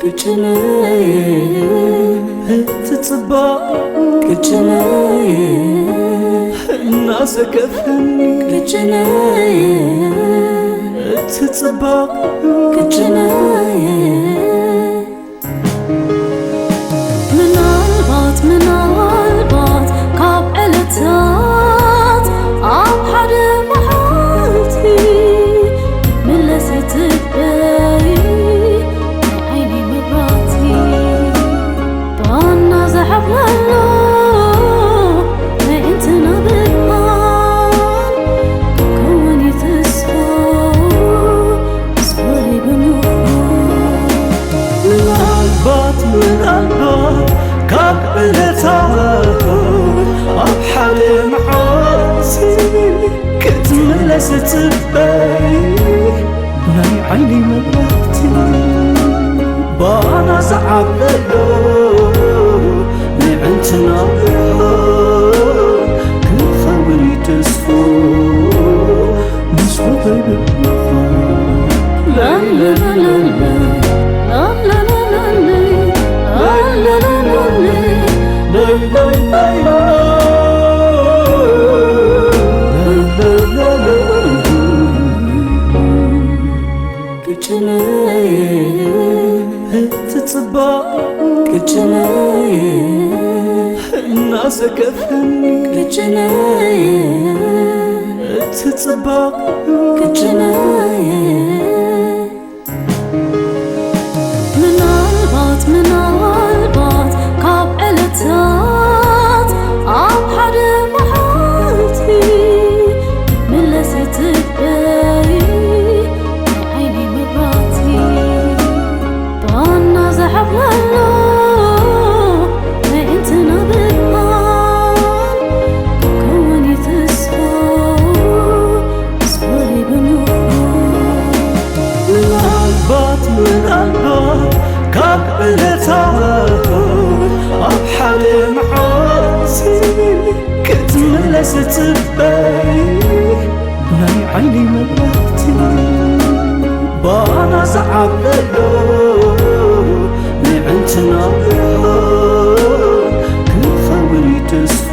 ቅጭነይ እቲ ጽባቕ ቅጭነይ እናሰከፈኒ ቅጭነይ እቲ ጽባቕ ቅጭነይ ምናልባት ምናልባት ካብ ዕለታት ኣብ ሓደ መዓልቲ ምለስ ይትበይ ናይ ዓይኒ መብራህቲ ባና ዝሓብለሎ ናይ ዕንትና ብርሃን ክኸውን ይትስፎ ኣስፈሪ ብምዃን ምናልባት ምናልባት ካብ ዕለታት ኣብ ሓደ መዓልቲ ክትምለስ እጽበይ ናይ ዓይኒ መብራህቲ ባና ዝዓበሎ ናይ ዕንትና ብርሃን ክኸውን ይትስፎ ቅጭነይ እቲ ጽባቕ ቅጭነይ እናሰከፈኒ ቅጭነይ እቲ ጽባቕ ቅጭነይ ምናልባት ምናልባት ካብ ዕለታት ኣብ ሓደ መዓልቲ ምለስ ይትበይ ናይ ዓይኒ መብራህቲ ባና ዝሓብለሎ ናይ ዕንትና ብርሃን ክኸውን ይትስፎ ኣስፈሪ ብምዃን ምናልባት ምናልባት ካብ ዕለታት ኣብ ሓደ መዓልቲ ክትምለስ እጽበይ ናይ ዓይኒ መብራህቲ ባና ዝዓበሎ ናይ ዕንትና ብርሃን ክኸውን ይትስፎ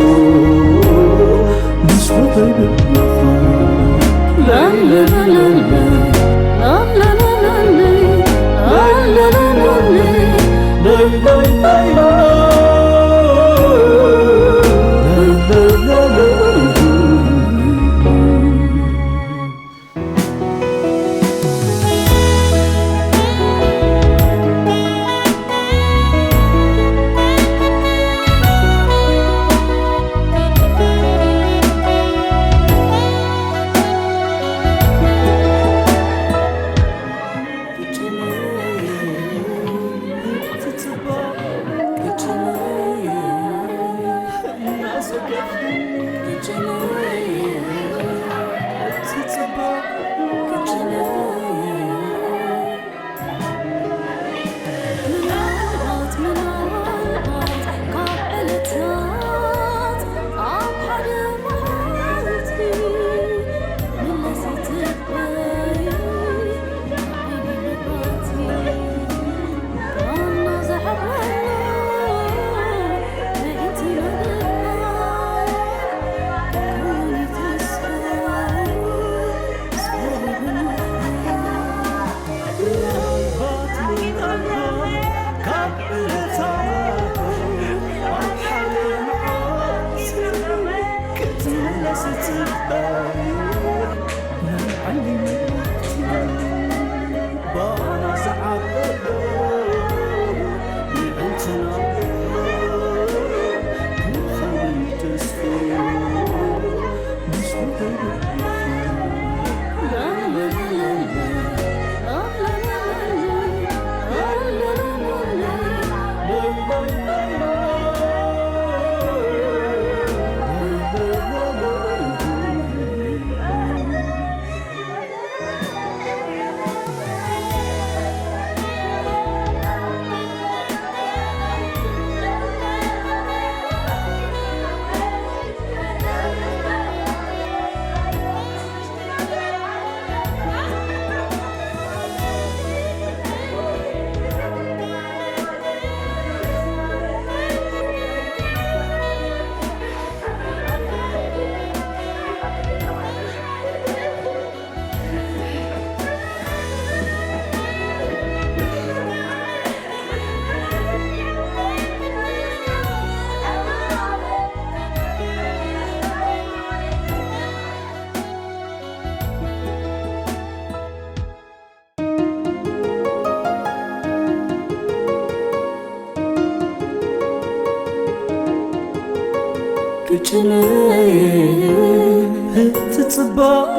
ቅጭነይ ትጽባቕ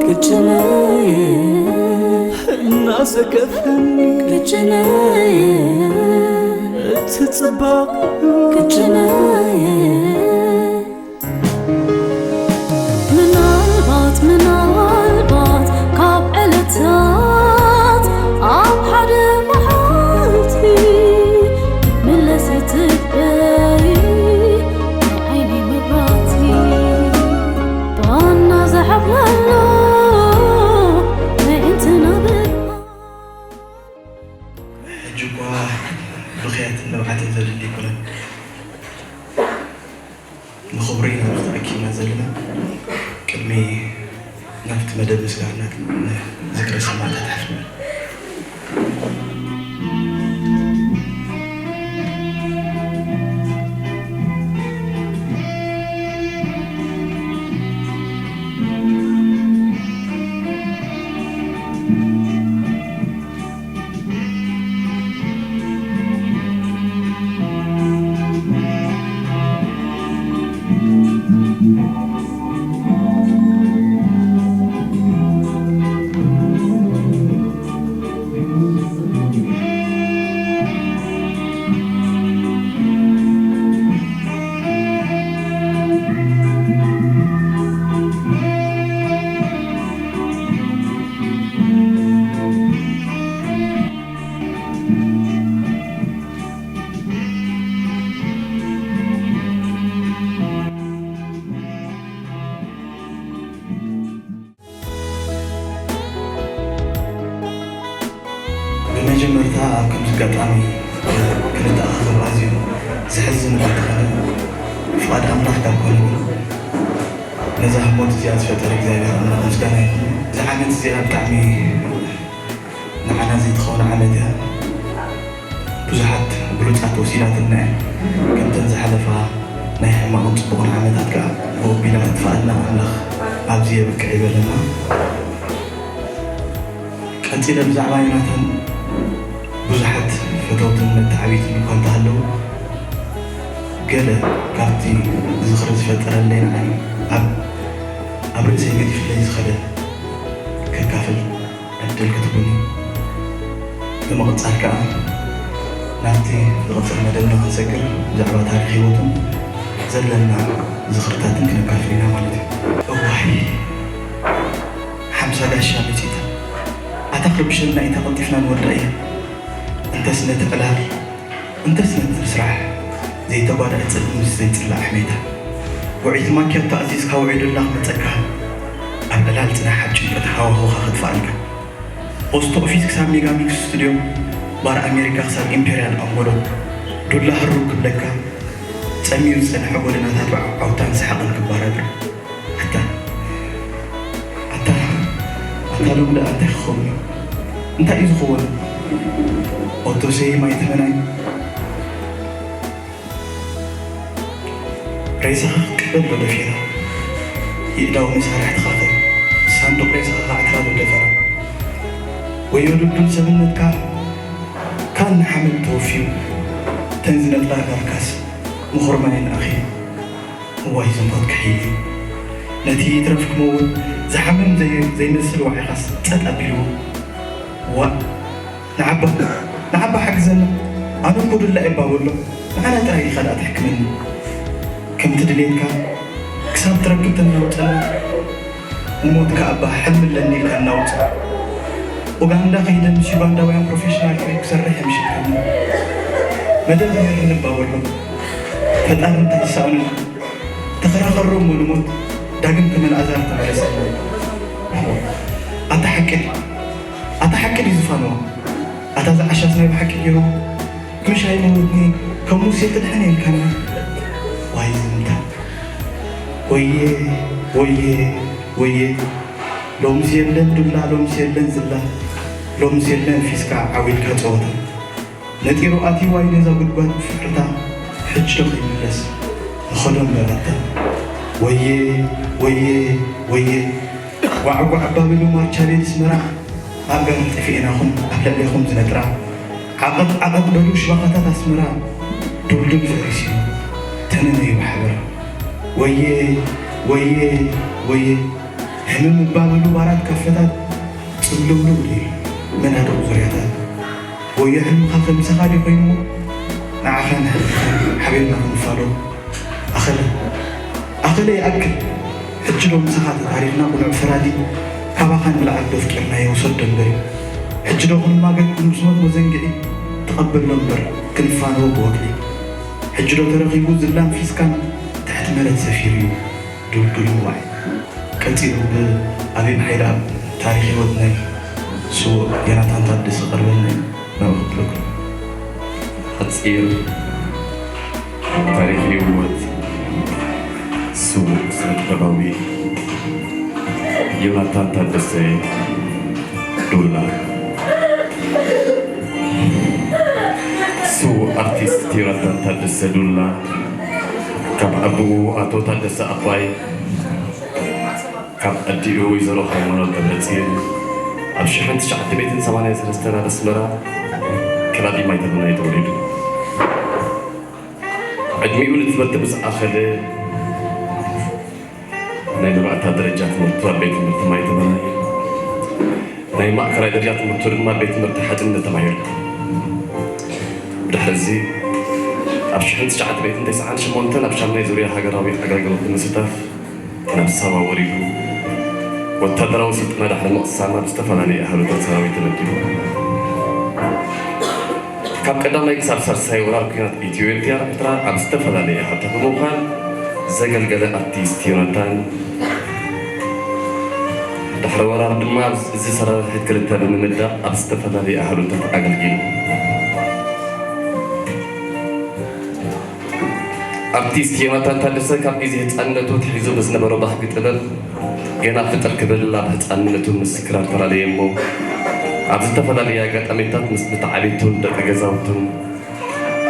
ቅጭነይ እናሰከፈኒ ቅጭነይ ትጽባቕ ቅጭነይ ምናልባት ምናልባት ካብ ዕለታት ኣብ ሓደ መዓልቲ ምለስ ትበይ ዓይኒ መብራቲ ባና ዝሓብለሎ ምእንቲ ነብር ሕጂ እኳ ብኽያትን ንብዓትን ዘድሊ ኣይኮነን። ንኽብሩ ኢና ተኣኪብና ዘለና። ቅድሚ ናብቲ መደብ ምስጋርና ንዝክረ ሰማእታት ሓፍትና ብመጀመርታ ኣብ ከምዚ ኣጋጣሚ ክንተኣኻኸብ ኣዝዩ ዘሕዝን እኳ እንተኾነ፣ ፍቓድ ኣምላኽ ካብ ኮነ ግን፣ ነዛ ህሞት እዚኣ ዝፈጠረ እግዚኣብሔር ኣምላኽ ምስጋና ይኹን። እዛ ዓመት እዚኣ ብጣዕሚ ንዓና ዘይትኸውን ዓመት እያ። ብዙሓት ብሉጻት ወሲዳትና እያ። ከምተን ዝሓለፋ ናይ ሕማቕን ጽቡቕን ዓመታት ከኣ ብወቢላ ከጥፍኣልና ኣምላኽ ኣብዚ የብቅዕ ይበለና። ቀጺለ ብዛዕባ ዮናታን ብዙሓት ፈተውትን መተዓብይትን እኳ እንተሃለዉ፣ ገለ ካብቲ ዝኽሪ ዝፈጠረለይ ንዓይ ኣብ ኣብ ርእሰይ ገዲፍለይ ዝኸደ ከካፍል ዕድል ክትህቡኒ። ብምቕጻል ከኣ ናብቲ ዝቕጽል መደብና ክንሰግር ብዛዕባ ታሪኽ ህይወቱን ዘለና ዝኽርታትን ክነካፍል ኢና ማለት እዩ። እዋይ ሓምሳ ጋሻ መጺታ ኣታ ክርብሸና ኢታ ቀልጢፍና ንወድኣ እያ። እንተስ ነቲ ዕላል እንተስ ነቲ ስራሕ ዘይተጓድአ ጽልኢ ምስ ዘይጽላእ ኣሕሜታ። ውዕይቲ ማኪያቶ ኣዚዝካ ውዒሉላ ክመጸካ ኣብ ዕላል ጽናሕ ኣብ ጭንቀት ሃዋህውኻ ከጥፍኣልካ። ኦስቶ ኦፊስ ክሳብ ሜጋ ሚክስ ስቱድዮ ባር ኣሜሪካ ክሳብ ኢምፔርያል ኣንጎሎ ዱላ ህርው ክብለካ ጸሚዩ ዝጸንሐ ጎደናታት ብዓውታን ሰሓቕን ክባራብር። ኣታ ኣታ ኣታ ሎም ደኣ እንታይ ክኸውን እዩ? እንታይ እዩ ዝኸውን? ኦቶ ሰይም ኣይትመናይ። ሬሳኻ ክትቅበል ዶ ደፊራ? ይእዳው መሳርሕትኻ ከ ሳንዱቕ ሬሳኻ ክዓትራ ዶ ደፈራ? ወዮ ድልዱል ሰብነትካ ካን ንሓመድ ተወፊዩ ተን ዝነጥራ ኣካልካስ ምኹርማየን ኣኺሉ። እዋይ ዝሞት ክሕይል ነቲ ይትረፍ ክመውት ዝሓምም ዘይመስል ዋዒኻስ ጸጥ ኣቢልዎ። ዋእ ንዓባ ንዓባ ሓግዘና ኣነ እኮ ዱላ እባ በሎ ንዓና ጥራይ ኢኻ ደኣ ትሕክመኒ ከምቲ ድሌትካ ክሳብ ትረክብ ተናውጸና ንሞትካ እባ ሕልሚ ኣለኒ ኢልካ እናውጽእ ኡጋንዳ ከይደ ምስ ዩጋንዳውያን ፕሮፌሽናል ክሪፕ ክሰርሕ እየ ምሽ ኢልካኒ መደብ ነይሩኒ እባ በሎ ፈጣሪ እንታይ ይሳእኖ ተኸራኸሮ እሞ ንሞት ዳግም ከም ኣልኣዛር ተመለሰ ኣታ ሓቂ ኣታ ሓቂ ድዩ ዝፋነዋ ኣታ ዝዓሻስ ናይ ብሓቂ ገይሩ ምሽ ኣይመውትኒ ከም ሙሴ ትድሕን ኢልካና ዋይ ዝምታ ወየ ወየ ወየ ሎምስ የለን ዱላ ሎምስ የለን ዝላ ሎምስ የለን ፊስካ ዓው ኢልካ ጸወታ ነጢሩ ኣትይዋ እዩ ነዛ ጉድጓድ ብፍሕርታ ሕጂ ዶ ከይምለስ ንኸዶ እምበር ኣታ ወየ ወየ ወየ ጓዕጓዕ ኣባቢሉ ማርቻ ቤት ኣስመራ ኣብ ጋህሪ ጠፊኤናኹም ኣብ ልዕሌኹም ዝነጥራ ዓቐጥ ዓቐጥ በሉ ሽባኻታት ኣስመራ ዱልዱል ፈሪስዩ ተነነዩ ብሓበራ ወየ ወየ ወየ ሕምም እባ በሉ ባራት ካፈታት ጽምልምሉም ደይ መናድቕ ዙርያታት ወዮ ሕልምኻ ከምስኻ ድዩ ኮይንዎ ንዓኻን ሕልምኻን ሓቢርና ክንፋሎ ኣኸለ ኣኸለ ይኣክል ሕጂ ዶ ምሳኻ ተታሪኽና ቁኑዕ ፈራዲ ካባኻ ንላዕሊ ዶ ፍቂርናዮ ውሰዶ እምበር እዩ ሕጂ ዶ ክንማገድ ክንስሞት መዘንግዒ ተቐበሎ እምበር ክንፋነዎ ብወግዒ ሕጂ ዶ ተረኺቡ ዝላን ፊስካን ትሕቲ መሬት ሰፊሩ እዩ ድልዱል እዋይ። ቀጺሉ ብኣቤም ሓይለኣብ ታሪኽ ህይወት ናይ ስዉእ ዮናታን ታደሰ ቀርበልና እዩ ናብ ክብለኩም። ሓጺር ታሪኽ ህይወት ስዉእ ስነ ጥበባዊ ዮናታን ታደሰ ዱላ። ስዉእ ኣርቲስት ዮናታን ታደሰ ዱላ ካብ ኣቦኡ ኣቶ ታደሰ ኣባይ ካብ ኣዲኡ ወይዘሮ ሃይማኖት ደብረጽዮን ኣብ ሽሕን ትሽዓተ ሚእትን ሰማንያን ሰለስተን ኣብ ኣስመራ ከባቢ ማይተመና እዩ ተወሊዱ። ዕድሚኡ ንትምህርቲ ምስ ኣኸለ ናይ መባእታ ደረጃ ትምህርቱ ኣብ ቤት ትምህርቲ ማይተመና እዩ። ናይ ማእከላይ ደረጃ ትምህርቱ ድማ ኣብ ቤት ትምህርቲ ሓድነት ተማሂሩ። ድሕሪ እዚ ኣብ ሽሕን ትሽዓተ ሚእትን ተስዓን ሸሞንተን ኣብ ሻምናይ ዙርያ ሃገራዊ ኣገልግሎት ንምስታፍ ናብ ሳዋ ወሪዱ ወታደራዊ ስልጠና ድሕሪ ምቕሳም ኣብ ዝተፈላለዩ ኣሃዱታት ሰራዊት ተመዲቡ። ካብ ቀዳማይ ክሳብ ሳልሳይ ወራር ኲናት ኢትዮ ኤርትራ ኤርትራ ኣብ ዝተፈላለየ ሃብታት ብምዃን ዘገልገለ ኣርቲስት ዮናታን ድሕሪ ወራር ድማ ኣብዚ ሰራዊት ክልተ ብምምዳብ ኣብ ዝተፈላለየ ኣሃዱታት ኣገልጊሉ። ኣርቲስት ዮናታን ታደሰ ካብ ግዜ ህፃንነቱ ኣትሒዙ ብዝነበሮ ባህጊ ጥበብ ገና ፍጥር ክብል ኣብ ህፃንነቱ ምስ ክራር ተላለየ እሞ ኣብ ዝተፈላለየ ኣጋጣሚታት ምስ ብተዓቤቱን ደቂ ገዛውቱን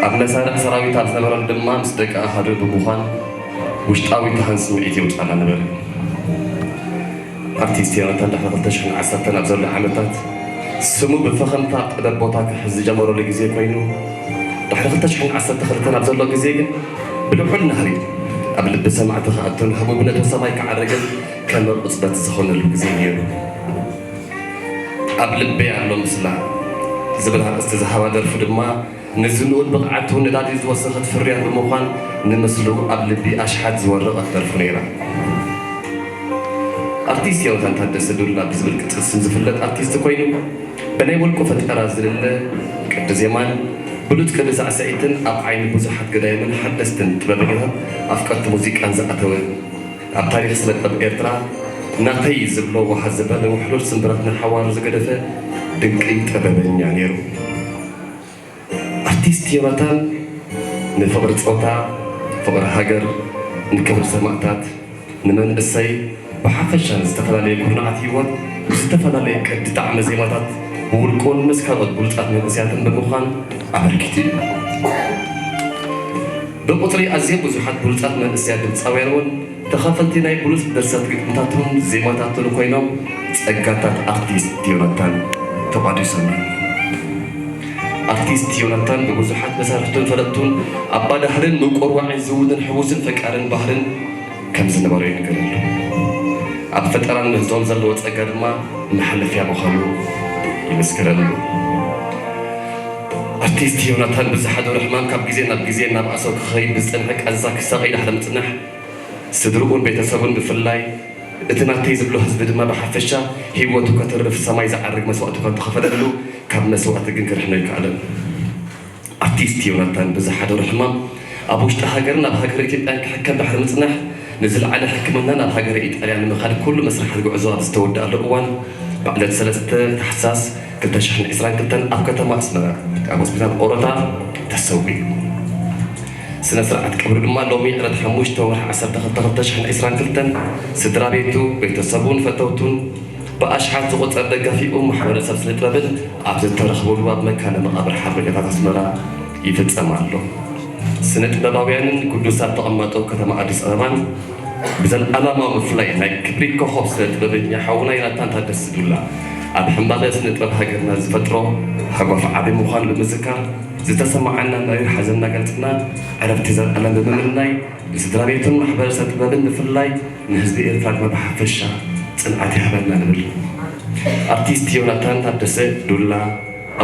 ኣብ መሳርዕ ሰራዊት ኣብ ዝነበረሉ ድማ ምስ ደቂ ኣሃዱ ብምዃን ውሽጣዊ ካህን ስምዒት የውፅኣና ነበረ። ኣርቲስት ዮናታን ድሕሪ ክልተ ሽሕን ዓሰርተን ኣብ ዘሎ ዓመታት ስሙ ብፈኸምታ ኣብ ጥበብ ቦታ ክሕዝ ዝጀመረሉ ግዜ ኮይኑ ድሕሪ ክልተ ሽሕን ዓሰርተ ክልተን ኣብ ዘሎ ግዜ ግን ብልዑል ናህሪ ኣብ ልቢ ሰማዕቲ ክኣቱን ህቡብነቱ ሰማይ ክዓርግን ከመ ቁፅበት ዝኾነሉ ግዜ ነይሩ። ኣብ ልበይ ኣሎ ምስላ ዝብል ኣርእስቲ ዝሃባ ደርፉ ድማ ንዝንኡድ ብቕዓቱ ነዳዲ ዝወሰኸት ፍርያት ብምዃን ንምስሉ ኣብ ልቢ ኣሽሓት ዝወረቐት ደርፉ ነይራ። ኣርቲስት ዮናታን ታደሰ ዱላ ብዝብል ቅጽል ስም ዝፍለጥ ኣርቲስት ኮይኑ ብናይ ውልቁ ፈጠራ ዝልለ ቅዲ ዜማን ብሉጽ ቅዲ ሳዕስዒትን ኣብ ዓይኒ ብዙሓት ገዳይምን ሓደስትን ጥበበኛታት ኣፍቀርቲ ሙዚቃን ዝኣተወ ኣብ ታሪኽ ስነ ጥበብ ኤርትራ ናተይ ዝብሎ ወሃ ዝበለ ውሕሉል ስምብራት ንሓዋሩ ዝገደፈ ድንቂ ጥበበኛ ነይሩ። ኣርቲስት ዮናታን ንፍቕሪ ጾታ፣ ፍቕሪ ሃገር፣ ንክብሪ ሰማእታት፣ ንመንእሰይ ብሓፈሻ ንዝተፈላለየ ኩርናዓት ህይወት ብዝተፈላለየ ቅዲ ጣዕመ ዜማታት ብውልቁን ምስ ካልኦት ብሉጻት መንእሰያትን ብምዃን ኣበርኪቱ እዩ። ብቁጽሪ ኣዝዮም ብዙሓት ብሉጻት መንእሰያት ድምጻውያን እውን ተኻፈልቲ ናይ ብሉጽ ደርሰት ግጥምታቱን ዜማታቱን ኮይኖም ጸጋታት ኣርቲስት ዮናታን ተቋዲሶም እዮም። ኣርቲስት ዮናታን ብብዙሓት መሳርሕቱን ፈለጥቱን ኣባዳህርን ምቁር ዋዒን ዝውንን ሕዉስን ፈቃርን ባህርን ከም ዝነበሮ ይንገረሉ። ኣብ ፈጠራን ምህዞን ዘለዎ ጸጋ ድማ መሓለፍያ ምዃኑ ይምስክረሉ። ኣርቲስት ዮናታን ብዝሓደሮ ሕማም ካብ ግዜ ናብ ግዜ እናበኣሶ ክኸይድ ብዝጸንሐ ቃንዛ ክሳቐይ ድሕሪ ምጽናሕ ስድርኡን ቤተሰቡን ብፍላይ እቲ ናተይ ዝብሎ ህዝቢ ድማ ብሓፈሻ ህይወቱ ከተርፍ ሰማይ ዝዓርግ መስዋእቲ እኳ እንተኸፈለሉ ካብ መስዋእቲ ግን ክድሕኖ ኣይከኣለን። ኣርቲስት ዮናታን ብዝሓደሮ ሕማም ኣብ ውሽጢ ሃገርን ኣብ ሃገረ ኢትዮጵያን ክሕከም ድሕሪ ምጽናሕ ንዝለዓለ ሕክምና ናብ ሃገረ ኢጣልያ ንምኻድ ኩሉ መስርሓት ጉዕዞ ኣብ ዝተወደኣሉ እዋን ብዕለት ሰለስተ ታሕሳስ ክልተ ሽሕን ዕስራን ክልተን ኣብ ከተማ ኣስመራ ኣብ ሆስፒታል ኦሮታ ተሰዊኡ። ስነ ስርዓት ቀብሩ ድማ ሎሚ ዕለት ሓሙሽተ ወርሒ ዓሰርተ ክልተ ክልተ ሽሕን ዕስራን ክልተን ስድራ ቤቱ፣ ቤተሰቡን ፈተውቱን ብኣሽሓት ዝቑጸር ደጋፊኡ ማሕበረሰብ ስነ ጥበብን ኣብ ዝተረኽበሉ ኣብ መካነ መቓብር ሓርበኛታት ኣስመራ ይፍጸም ኣሎ። ስነ ጥበባውያንን ግዱሳት ተቐማጦ ከተማ ኣዲስ ኣበባን ብዘለኣለማዊ ምፍላይ ናይ ክብሪ ኮኾብ ስነ ጥበበኛ ሓውና ዮናታን ታደሰ ዱላ ኣብ ሕንባበ ስነ ጥበብ ሃገርና ዝፈጥሮ ሃጓፍ ዓቢ ምዃኑ ብምዝካር፣ ዝተሰማዓና መሪር ሓዘንና ገልጽና፣ ዕረፍቲ ዘልኣለም ብምምናይ፣ ንስድራ ቤቱን ማሕበረሰብ ጥበብን ብፍላይ ንህዝቢ ኤርትራ ድማ ብሓፈሻ ጽንዓት ይሃበልና ንብል። ኣርቲስት ዮናታን ታደሰ ዱላ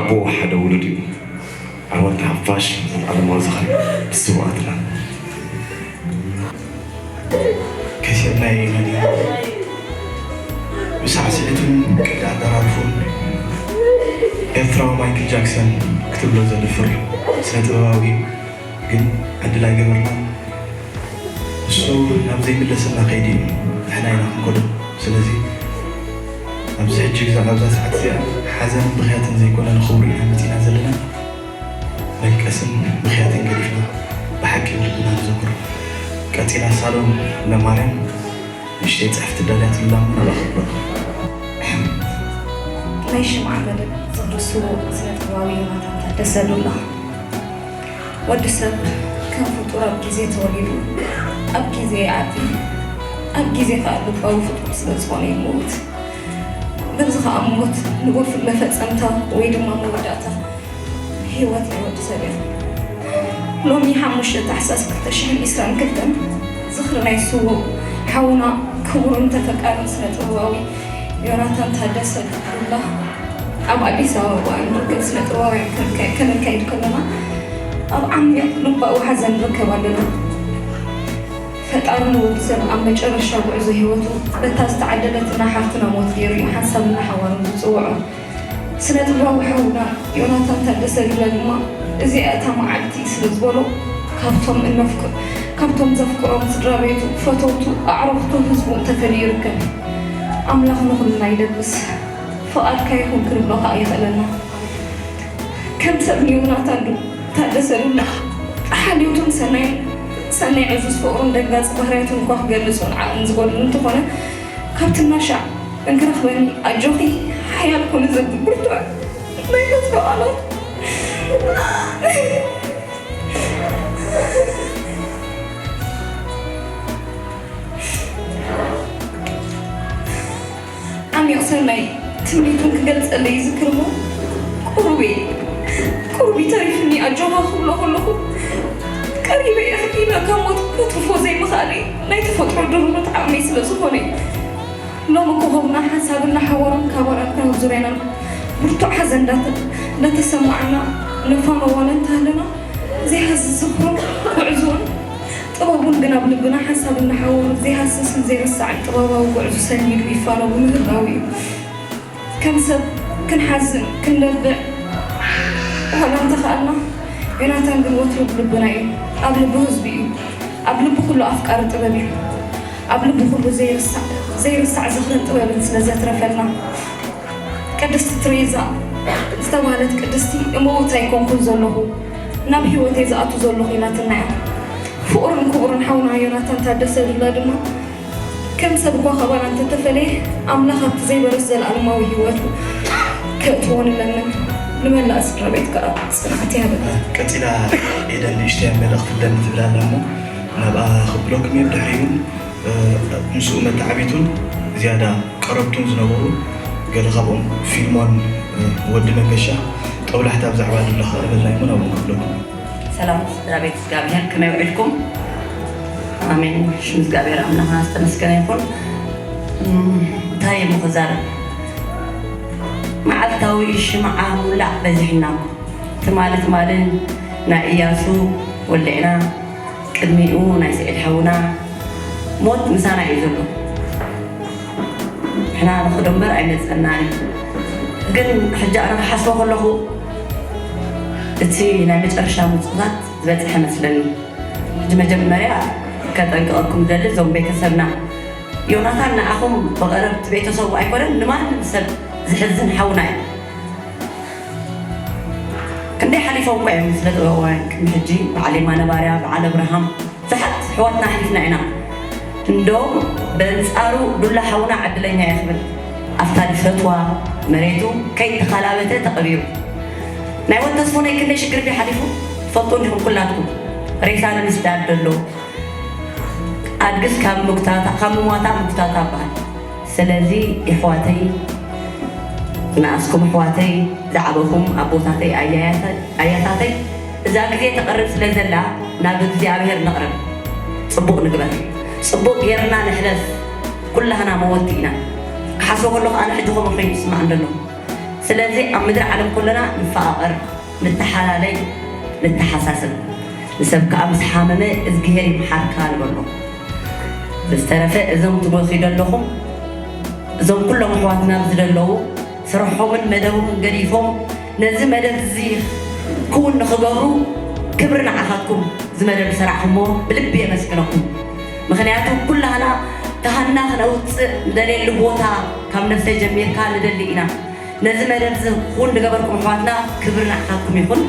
ኣቦ ሓደ ውሉድ እዩ። ዓወት ንሓፋሽ፣ ዘልኣለማዊ ዝኽሪ ንስውኣትና። ከሲርናዮ ኢና ዲና? ብሳዕስዒቱን ቅዲ ኣደራርፉን ኤርትራዊ ማይክል ጃክሰን ክትብሎ ዘድፍር ስነ ጥበባዊ እዩ። ግን ዕድል ኣይገበርናን። እሱ ናብ ዘይምለሰና ከይዱ እዩ ንሕና ኢና ክንከዶ። ስለዚ ኣብዚ ሕጂ ግዜ ኣብዛ ሰዓት እዚኣ ሓዘንን ብኽያትን ዘይኮነ ንኽብሩ ኢና መፂና ዘለና። መልቀስን ብኽያትን ገዲፍና ብሓቂ ብልብና ንዘክሮ። ቀፂላ ሳሎን ለማርያም ንእሽተይ ፅሕፍቲ ዳልያትላ እሞ ናብኣ ክብሎ። ናይ ሽምዓ መደብ ዝኽሪ ስዉእ ስነ ጥበባዊ ዮናታን ታደሰ ዱላ። ወዲ ሰብ ከም ፍጡር ኣብ ግዜ ተወሊዱ ኣብ ግዜ ይዓቢ ኣብ ግዜ ከዓ ልባዊ ፍጡር ስለ ዝኾነ ይመውት። በዚ ከዓ ሞት ንቡር መፈፀምታ ወይ ድማ መወዳእታ ህይወት ናይ ወዲ ሰብ እያ። ሎሚ ሓሙሽተ ታሕሳስ ክልተ ሽሕን ዕስራን ክልተን ዝኽሪ ናይ ስዉእ ሓውና ክቡርን ተፈቃርን ስነ ጥበባዊ ዮናታን ታደሰ ዱላ ኣብ ኣዲስ ኣበባ እንርከብ ስነ ጥበባውያን ከነካይድ ከለና ኣብ ዓሚቕ ልባዊ ሓዘን ንርከብ ኣለና። ፈጣሪ ንወዲ ሰብ ኣብ መጨረሻ ጉዕዞ ህይወቱ በታ ዝተዓደለትና ሓፍትና ሞት ገይሩ እዩ ሓንሳብን ንሓዋሩን ዝፅውዖ። ስነ ጥበባዊ ሓውና ዮናታን ታደሰ ዱላ ድማ እዚኣ እታ መዓልቲ ስለ ዝበሎ ካብቶም እነፍቅ ካብቶም ዘፍቅሮም ስድራ ቤቱ፣ ፈተውቱ፣ ኣዕሩኽቱ፣ ህዝቡ እንተፈልዩ ይርከብ። ኣምላኽ ንኹልና ይደብስ። ፍቓድካ ይኹን ክንብሎ ከኣ ይኽእለና። ከም ሰብ ንዮናታን ዱ ታደሰ ዱላ ሓልዮቱን ሰናይን ሰናይ ዕዙዝ ፍቕሩን ደንጋጺ ባህርያቱን እኳ ክገልጽ እውን ዓቕሚ ዝጎድሎ እንተኾነ ካብቲ እናሻዕ እንክረኽበኒ ኣጆኺ ሓያል ኩኒ ዘብል ብርቱዕ ናይ ተስፋ ቃላት ዓሚቕ ሰናይ ትምኒቱን ክገልጸለይ ይዝክር እሞ ቁሩብ እየ ቁሩብ እዩ ተሪፍኒ ኣጆኻ ክብሎ ከለኹ ቀሪበ እየ ኢለ ካብ ሞት ከትርፎ ዘይምኽኣለይ ናይ ተፈጥሮ ድርብት ዓቕመይ ስለ ዝኾነ እዩ። ሎሚ ኮኾብና ሓንሳብ እናሓወሮም ካባና ካብ ዙርያና ብርቱዕ ሓዘን እንዳተሰማዓና ነፋነዎ እንተሃለና ዘይሃስስ ዝኽሩን ጉዕዞኡን ጥበቡን ግን ኣብ ልብና ሓንሳብ እናሓወሩ ዘይሃስስን ዘይርሳዕን ጥበባዊ ጉዕዞ ሰኒዱ ይፋነው ምህላው እዩ። ከም ሰብ ክንሓዝን ክንነብዕ ዋላ እንተኸኣልና ዮናታን ግን ወትሩ ብልብና እዩ። ኣብ ልቢ ህዝቢ እዩ። ኣብ ልቢ ኩሉ ኣፍቃሪ ጥበብ እዩ። ኣብ ልቢ ኩሉ ዘይርሳዕ ዘይርሳዕ ዝኽርን ጥበብን ስለ ዘትረፈልና። ቅድስቲ ትሬዛ ዝተባህለት ቅድስቲ እመውት ኣይኮንኩን ዘለኹ ናብ ህይወተይ ዝኣቱ ዘለኹ ኢላትና እያ። ፍቑርን ክቡርን ሓውና ዮናታን ታደሰ ዱላ ድማ ከም ሰብ እኳ ካባና እንተተፈለየ ኣምላኽ ኣብቲ ዘይበርስ ዘለኣለማዊ ህይወቱ ከእትዎ ንለምን። ንመላእ ስድራ ቤት ከዓ ጽንዓት ይሃበና። ቀጺላ ኤደን ንእሽተይ መልእኽቲ ኣለኒ ትብል ኣላ እሞ ናብኣ ክብሎ ክምየብ ድሕሪኡ እውን ምስኡ መተዓቢቱን ዝያዳ ቀረብቱን ዝነበሩ ገለ ካብኦም ፊልሞን ወዲ መንገሻ ጦብላሕታ ብዛዕባ ዱላ ከቕርበልና እሞ ናብኦም ክብለኩም። ሰላም ስድራ ቤት እግዚኣብሔር ከመይ ውዒልኩም? ኣሜን። ሽም እግዚኣብሔር ኣምላኽና ዝተመስገነ ይኹን። እንታይ እሞ ክዛረብ? መዓልታዊ ሽምዓ ምውላዕ በዚሕና እኮ። ትማሊ ትማልን ናይ እያሱ ወልዕና ቅድሚኡ ናይ ስዒድ ሓውና ሞት ምሳና እዩ ዘሎ። ንሕና ንኽዶ እምበር ኣይመፀናን እዩ። ግን ሕጂ ኣነ ክሓስቦ ከለኹ እቲ ናይ መጨረሻ ምፅታት ዝበፅሐ መስለኒ። ሕጂ መጀመርያ ከጠንቅቐኩም ደሊ እዞም ቤተሰብና ዮናታን ንዓኹም ብቐረብቲ ቤተሰቡ ኣይኮነን ንማንም ሰብ ዝሕዝን ሓውና እዩ። ክንደይ ሓሊፎም እኳ እዮም ስለ ጥበባውያን ቅድሚ ሕጂ በዓል የማነ ባርያ፣ በዓል ኣብርሃም ብዙሓት ኣሕዋትና ኣሕሊፍና ኢና። እንዶ በንጻሩ ዱላ ሓውና ዕድለኛ እየ ክብል ኣብታ ዝፈትዋ መሬቱ ከይተኻላበተ ተቐቢሩ። ናይ ወድ ተስፎነይ ክንደይ ሽግር ድዩ ሓሊፉ ትፈልጡ እንዲኹም ኩላትኩም። ሬሳ ንምስዳድ ደሎ ኣድግስ ካብ ምጉታታ ካብ ምሟታ ምጉታታ በሃል። ስለዚ የሕዋተይ ንኣስኩም ኣሕዋተይ ዝዓበኹም ኣቦታተይ ኣያያተ- ኣያታተይ፣ እዛ ግዜ ተቐርብ ስለ ዘላ ናብ እግዚኣብሔር ንቕረብ። ጽቡቕ ንግበር። ጽቡቕ ጌርና ንሕለፍ። ኩላህና መወቲ ኢና። ክሓስቦ ከለኹ ኣነ ሕጂ ከምኡ ኮይኑ ይስማዕ እንደሎ። ስለዚ ኣብ ምድሪ ዓለም ኩልና ንፈቓቐር፣ ንተሓላለይ፣ ንተሓሳስብ። ንሰብ ከኣ ምስ ሓመመ እዝግሄር ይምሓርካ ንበሎ። ብዝተረፈ እዞም ትጎኺ ደለኹም እዞም ኩሎም ኣሕዋትና ኣብዚ ደለዉ ስርሖምን መደቦምን ገዲፎም ነዚ መደብ እዚ ክውን ንኽገብሩ ክብሪ ንዓኻትኩም። እዚ መደብ ዝሰራሕኩሞ ብልቢ የመስግነኩም። ምኽንያቱ ኩላህና ካህና ክነውፅእ ንደልየሉ ቦታ ካብ ነፍሰይ ጀሚርካ ንደሊ ኢና። ነዚ መደብ እዚ ክውን ንገበርኩም ኣሕዋትና ክብሪ ንዓኻትኩም ይኹን።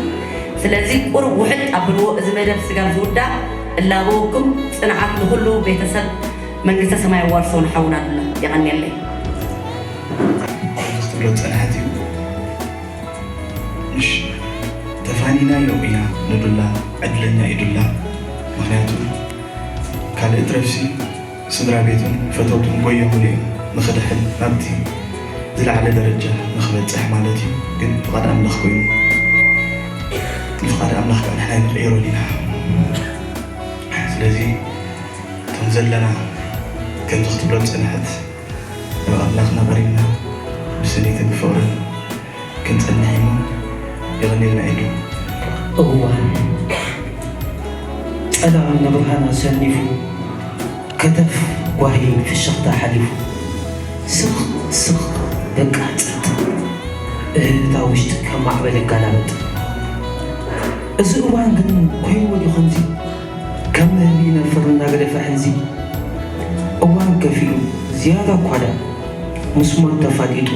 ስለዚ ቁሩብ ውሕድ ኣብልዎ፣ እዚ መደብ ስጋብ ዝውዳእ እላበወኩም። ጽንዓት ንኹሉ ቤተሰብ መንግስተ ሰማይ ኣዋርሶ ንሓውና ድማ የቐንየለይ። ክትብሎ ዝጸንሐት እዩ። ምሽ ተፋኒናዮ ኢና ንዱላ፣ ዕድለኛ እዩ ዱላ። ምኽንያቱ ካልእ ትረፍሲ ስድራ ቤቱን ፈተውቱን ጎዮምሉ እዮም ንኽድሕን ናብቲ ዝለዓለ ደረጃ ንኽበጽሕ ማለት እዩ። ግን ፍቓድ ኣምላኽ ኮይኑ፣ ንፍቓድ ኣምላኽ ከዓ ንሕና ኣይንቕይሮን ኢና። ስለዚ እቶም ዘለና ከምዚ ክትብሎ ዝጸንሐት ናብ ኣምላኽና ቀሪብና ብስኒትን ብፍቕርን ክንጸንሕ እሞ የቐንየልና ኢሉ። እዋን ጸላም ንብርሃን ኣሰኒፉ ከተፍ ጓሂ ፍሽኽታ ሓሊፉ ስቕ ስቕ በቃ ጸጥ እህታ ውሽጥካ ማዕበል ይጋላበጥ። እዚ እዋን ግን ኮይንዎ ድዩ ከምዚ? ካብ ንህቢ ይነፍር እናገደፈ ሕንዚ። እዋን ከፊኡ ዝያዳ እኳ ደኣ ምስ ሞት ተፋጢጡ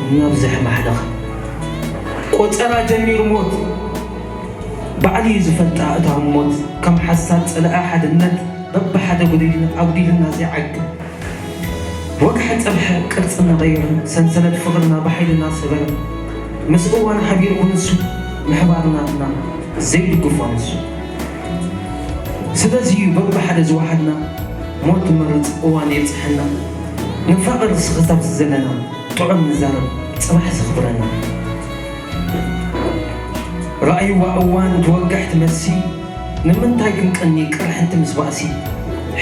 እናብዝሐ ማሕለኸ። ቆጸራ ጀሚሩ ሞት ባዕሉ እዩ ዝፈልጣ እታ ህሞት ከም ሓሳድ ጸላኢ ሓድነት በብሓደ ኣጉዲሉና ዘይዓግብ ወግሐ ጸብሐ ቅርጺ እናቐየረ ሰንሰለት ፍቕርና ብሓይሊ እናሰበረ ምስ እዋን ሓቢሩ ክንሱ ምሕባር ናትና ዘይድግፎ ንሱ። ስለዚ እዩ በብሓደ ዝወሓድና ሞት ንመርጽ እዋን የብጽሐና ንፋቐር ስኽታት ዘለና ጥዑም ንዛረብ ጽባሕ ዘኽብረና። ረኣይዋ እዋን ትወግሕ ትመሲ ንምንታይ ክንቀኒ ቅርሕንቲ ምስ ባእሲ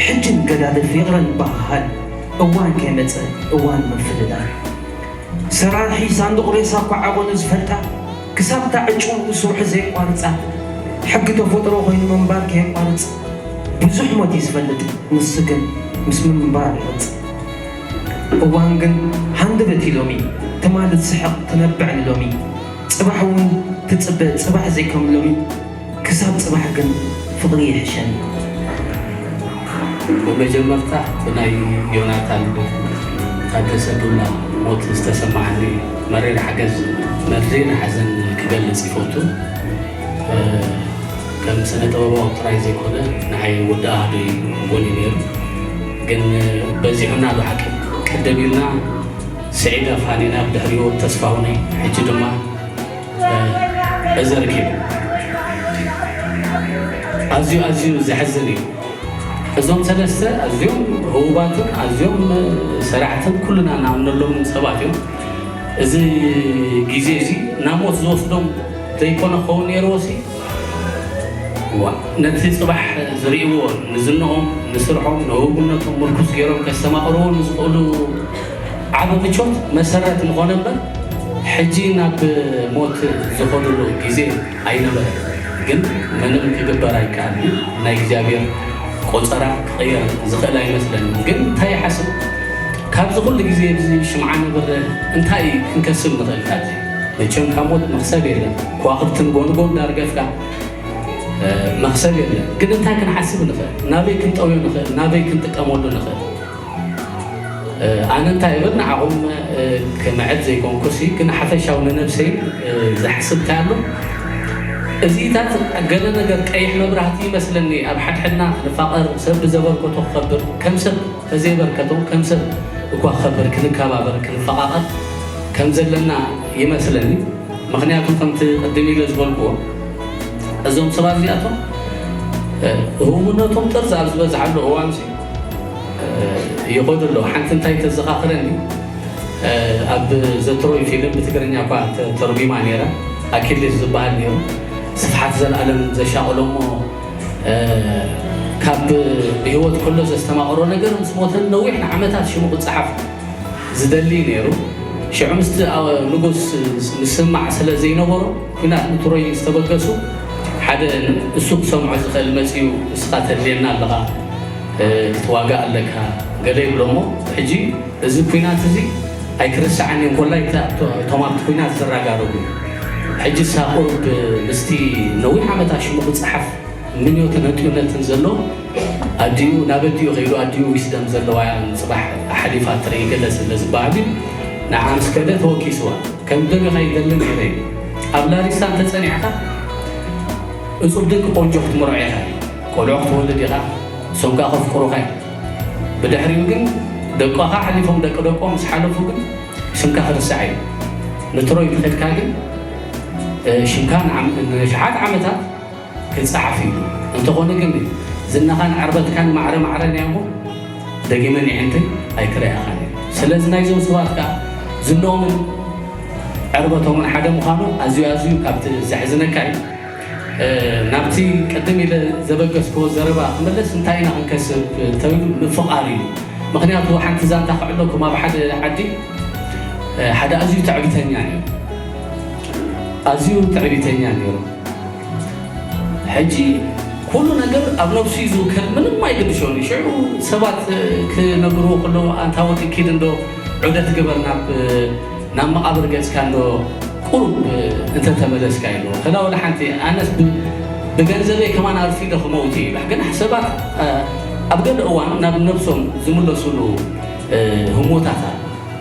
ሕጂ ንገዳደፍ ይቕረ ንበሃሃል እዋን ከይመጸ እዋን ምፍልላል ሰራርሒ ሳንዱቕ ሬሳ እኳ ዓቐኑ ዝፈልጣ ክሳብ እታ ዕጭ ርእሱ ርሑስ ዘየቋርጻ ሕጊ ተፈጥሮ ኮይኑ ምንባር ከየቋርጽ ብዙሕ ሞት እዩ ዝፈልጥ ንሱ ግን ምስ ምንባር ይቐጽ እዋን ግን ሃንደበት እዩ ሎሚ ትማሊ ትስሕቕ ትነብዕ ንሎሚ ጽባሕ እውን ትጽበ ጽባሕ ዘይከም ሎሚ ክሳብ ጽባሕ ግን ፍቕሪ ይሕሸኒ። ብመጀመርታ ብናይ ዮናታን ታደሰ ዱላ ሞት ዝተሰማዓኒ መሪር ሓገዝ መሪር ሓዘን ክገልጽ ይፈቱ። ከም ስነ ጥበባዊ ጥራይ ዘይኮነ ንዓይ ወዲ ኣሃዱይ እውን እዩ ነይሩ። ግን በዚሑና ዶ ሓቂ ቅድም ኢልና ስዒድ ኣፋኒና ብድሕሪኡ ተስፋሁነይ ሕጂ ድማ እዚ ርኪብ ኣዝዩ ኣዝዩ ዘሕዝን እዩ። እዞም ሰለስተ ኣዝዮም ህቡባትን ኣዝዮም ሰራሕትን ኩልና ንኣምነሎምን ሰባት እዮም። እዚ ግዜ እዚ ናብ ሞት ዝወስዶም ዘይኮነ ክኸውን ነይርዎ ሲ ዋ ነቲ ጽባሕ ዝርእይዎ ንዝንኦም ንስርሖም ንህቡብነቶም ምርኩስ ገይሮም ከስተማቕርዎ ንዝኽእሉ ዓቢ ምቾት መሰረት ምኾነ እምበር ሕጂ ናብ ሞት ዝኸዱሉ ግዜ ኣይነበረ ግን ምንም ክግበር ኣይከኣል እዩ ናይ እግዚኣብሔር ቆፀራ ክቕየር ዝኽእል ኣይመስለንን ግን እንታይ ይሓስብ ካብዚ ኩሉ ግዜ እዚ ሽምዓ ነብርህ እንታይ ክንከስብ ንኽእል ካብዚ መቸም ካብ ሞት መኽሰብ የለን ከዋኽብትን ጎንጎን ዳርገፍካ መኽሰብ የለን ግን እንታይ ክንሓስብ ንኽእል ናበይ ክንጠውዮ ንኽእል ናበይ ክንጥቀመሉ ንኽእል ኣነ እንታይ እብል ንዓኹም ክምዕድ ዘይኮንኩሲ ግን ሓፈሻዊ ንነብሰይ ዝሓስብ እንታይ ኣሎ እዚታት ገለ ነገር ቀይሕ መብራህቲ ይመስለኒ ኣብ ሓድሕድና ክንፋቐር ሰብ ብዘበርከቶ ክኸብር ከም ሰብ ተዘይበርከቶ ከም ሰብ እኳ ክኸብር ክንከባበር ክንፈቓቐር ከም ዘለና ይመስለኒ ምኽንያቱ ከምቲ ቅድም ኢለ ዝበልክዎ እዞም ሰባት እዚኣቶም ህቡብነቶም ጥርዚ ኣብ ዝበዝሓሉ እዋን ይኸዱ ኣለዉ ሓንቲ እንታይ ተዘኻኽረኒ ኣብ ዘትሮይ ፊልም ብትግርኛ እኳ ተተርጒማ ነይራ። ኣኪሊስ ዝበሃል ነይሩ። ስፍሓት ዘልኣለም ዘሻቐሎ እሞ፣ እ፣ ካብ ብህይወት ከሎ ዘስተማቐሮ ነገር ምስ ሞተ ነዊሕ ንዓመታት ሽሙ ክጸሓፍ ዝደሊ ነይሩ። ሽዑ ምስቲ፣ ኣ፣ ንጉስ ምስማዕ ስለ ዘይነበሮ፣ ኲናት ንትሮይ ዝተበገሱ ሓደ እሱ ክሰምዖ ዝኽእል መጺኡ፣ "ንስኻ ተድልየና ኣለኻ፣ እ፣ ክትዋጋእ ኣለካ" ገለ ይብሎ እሞ፣ ሕጂ እዚ ኲናት እዚ ኣይክርስዓን እየ፣ እንኮላይ እታ-፣ እቶ-፣ እቶም ኣብቲ ኲናት ዝረጋረጉ። ሕጂ እሳ ቁሩብ ምስቲ ነዊሕ ዓመታት ሽሙ ክጸሓፍ ምንዮትን ህንጥዩነትን ዘሎ ኣዲኡ፣ ናብ ኣዲኡ ከይዱ፣ ኣዲኡ ዊስደም ዘለዋ እያ፣ ንጽባሕ ሓሊፋ ትርኢ ገለ ስለ ዝበሃል እዩ። ንዓ ምስ ከደ ተወኪስዋ። ከም ደም ኢኻ ይደሊ ነይረ እዩ። ኣብ ላሪሳ እንተጸኒዕካ፣ እጹብ ድንቂ ቆንጆ ክትምርዖ ኢኻ። ቆልዑ ክትወልድ ኢኻ። እሶም ከኣ ከፍቅሩኻ እዮም። ብድሕሪኡ ግን ደቆኻ ሓሊፎም ደቂ ደቆም ምስ ሓለፉ ግን ስምካ ክርስዕ እዩ። ንትሮይ ተኸድካ ግን፣ እ፣ ሽምካ ንዓም-፣ ንኣሽሓት ዓመታት ክጸሓፍ እዩ። እንተኾነ ግን ዝናኻን ዕርበትካን ማዕረ ማዕረ ናይ እሞ ደጊመ ንዕንተይ ኣይክረኣኻን እዩ። ስለዚ ናይዞም ሰባት ከኣ ዝንኦምን ዕርበቶምን ሓደ ምዃኑ ኣዝዩ ኣዝዩ ካብቲ ዘሕዝነካ እዩ። እ፣ ናብቲ ቅድም ኢለ ዘበገስክዎ ዘረባ ክምለስ፣ እንታይ ኢና ክንከስብ እንተብሉ ምፍቓር እዩ። ምኽንያቱ ሓንቲ ዛንታ ክዕለኩም፣ ኣብ ሓደ ዓዲ፣ እ፣ ሓደ ኣዝዩ ትዕቢተኛ ነይሩ። ኣዝዩ ትዕቢተኛ ነይሩ። ሕጂ ኩሉ ነገር ኣብ ነብሱ እዩ ዝውከል፣ ምንም ኣይግድሾን እዩ። ሽዑ ሰባት ክነግርዎ ከለዉ፣ "ኣንታ ወዲ ኪድ እንዶ ዑደት ግበር ናብ፣ ናብ መቓብር ገጽካ እንዶ ቁሩብ እንተተመለስካ" ኢልዎ። ከላ ወላ ሓንቲ ኣነስ ብ-፣ ብገንዘበይ ከማን ኣርፊደ ክመውት እየ ኢላ። ግን ሰባት፣ እ፣ ኣብ ገለ እዋን ናብ ነብሶም ዝምለሱሉ፣ እ፣ ህሞታት ኣሎ።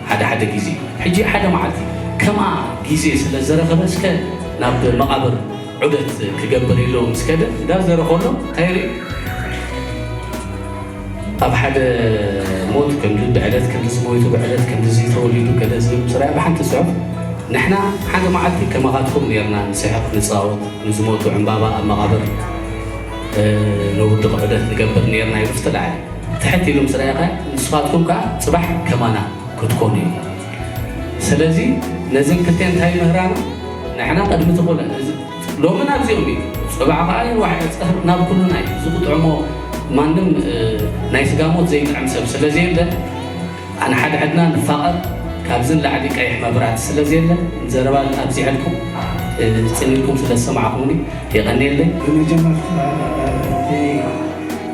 ሓደ ሓደ ግዜ፣ ሕጂ ሓደ መዓልቲ ከምኣ ግዜ ስለ ዝረኸበ፣ እስከ ናብ መቓብር ዑደት ክገብር ኢሉ ምስ ከደ፣ እንዳ ዘረ ከሎ እንታይ ርኢ? ኣብ ሓደ ሞት ክንዲ ብዕለት ክንዲ ዝሞይቱ፣ ብዕለት ክንዲ ዝተወሊዱ ገለ ዝብል ምስ ረኣየ፣ ብሓንቲ ጽሑፍ፣ "ንሕና ሓደ መዓልቲ ከማኻትኩም ኔርና፣ ንስሕቕ፣ ንጻወት፣ ንዝሞቱ ዕምባባ ኣብ መቓብር፣ እ፣ ነውድቕ፣ ዑደት ንገብር ኔርና" ኢሉ ፍትላዓለ። ትሕት ኢሉ ምስ ረኣኻ፣ ንስኻትኩም ከኣ ጽባሕ ከማና ክትኮኑ ኢኹም። ስለዚ ነዘን ክልቴን እንታይ ምህራና? ንሕና ቅድሚ እቲ ኩለ፣ እዚ ሎሚ ናብዚኦም እዩ፣ ጽባሕ ከኣ ይርዋሕ፣ ጸ-፣ ናብ ኩሉና እዩ። ዝቕጥዕሞ ማንም፣ እ፣ ናይ ስጋ ሞት ዘይጥዕም ሰብ ስለ ዘየለ፣ ኣንሓድሕድና ንፋቐር፣ ካብዚ ንላዕሊ ቀይሕ መብራህቲ ስለ ዘየለ፣ ዘረባ ኣብዚሐልኩም፣ እ፣ ጽን ኢልኩም ስለ ዝሰማዕኩምኒ የቐንየለይ። ብመጀመርታ፣ እቲ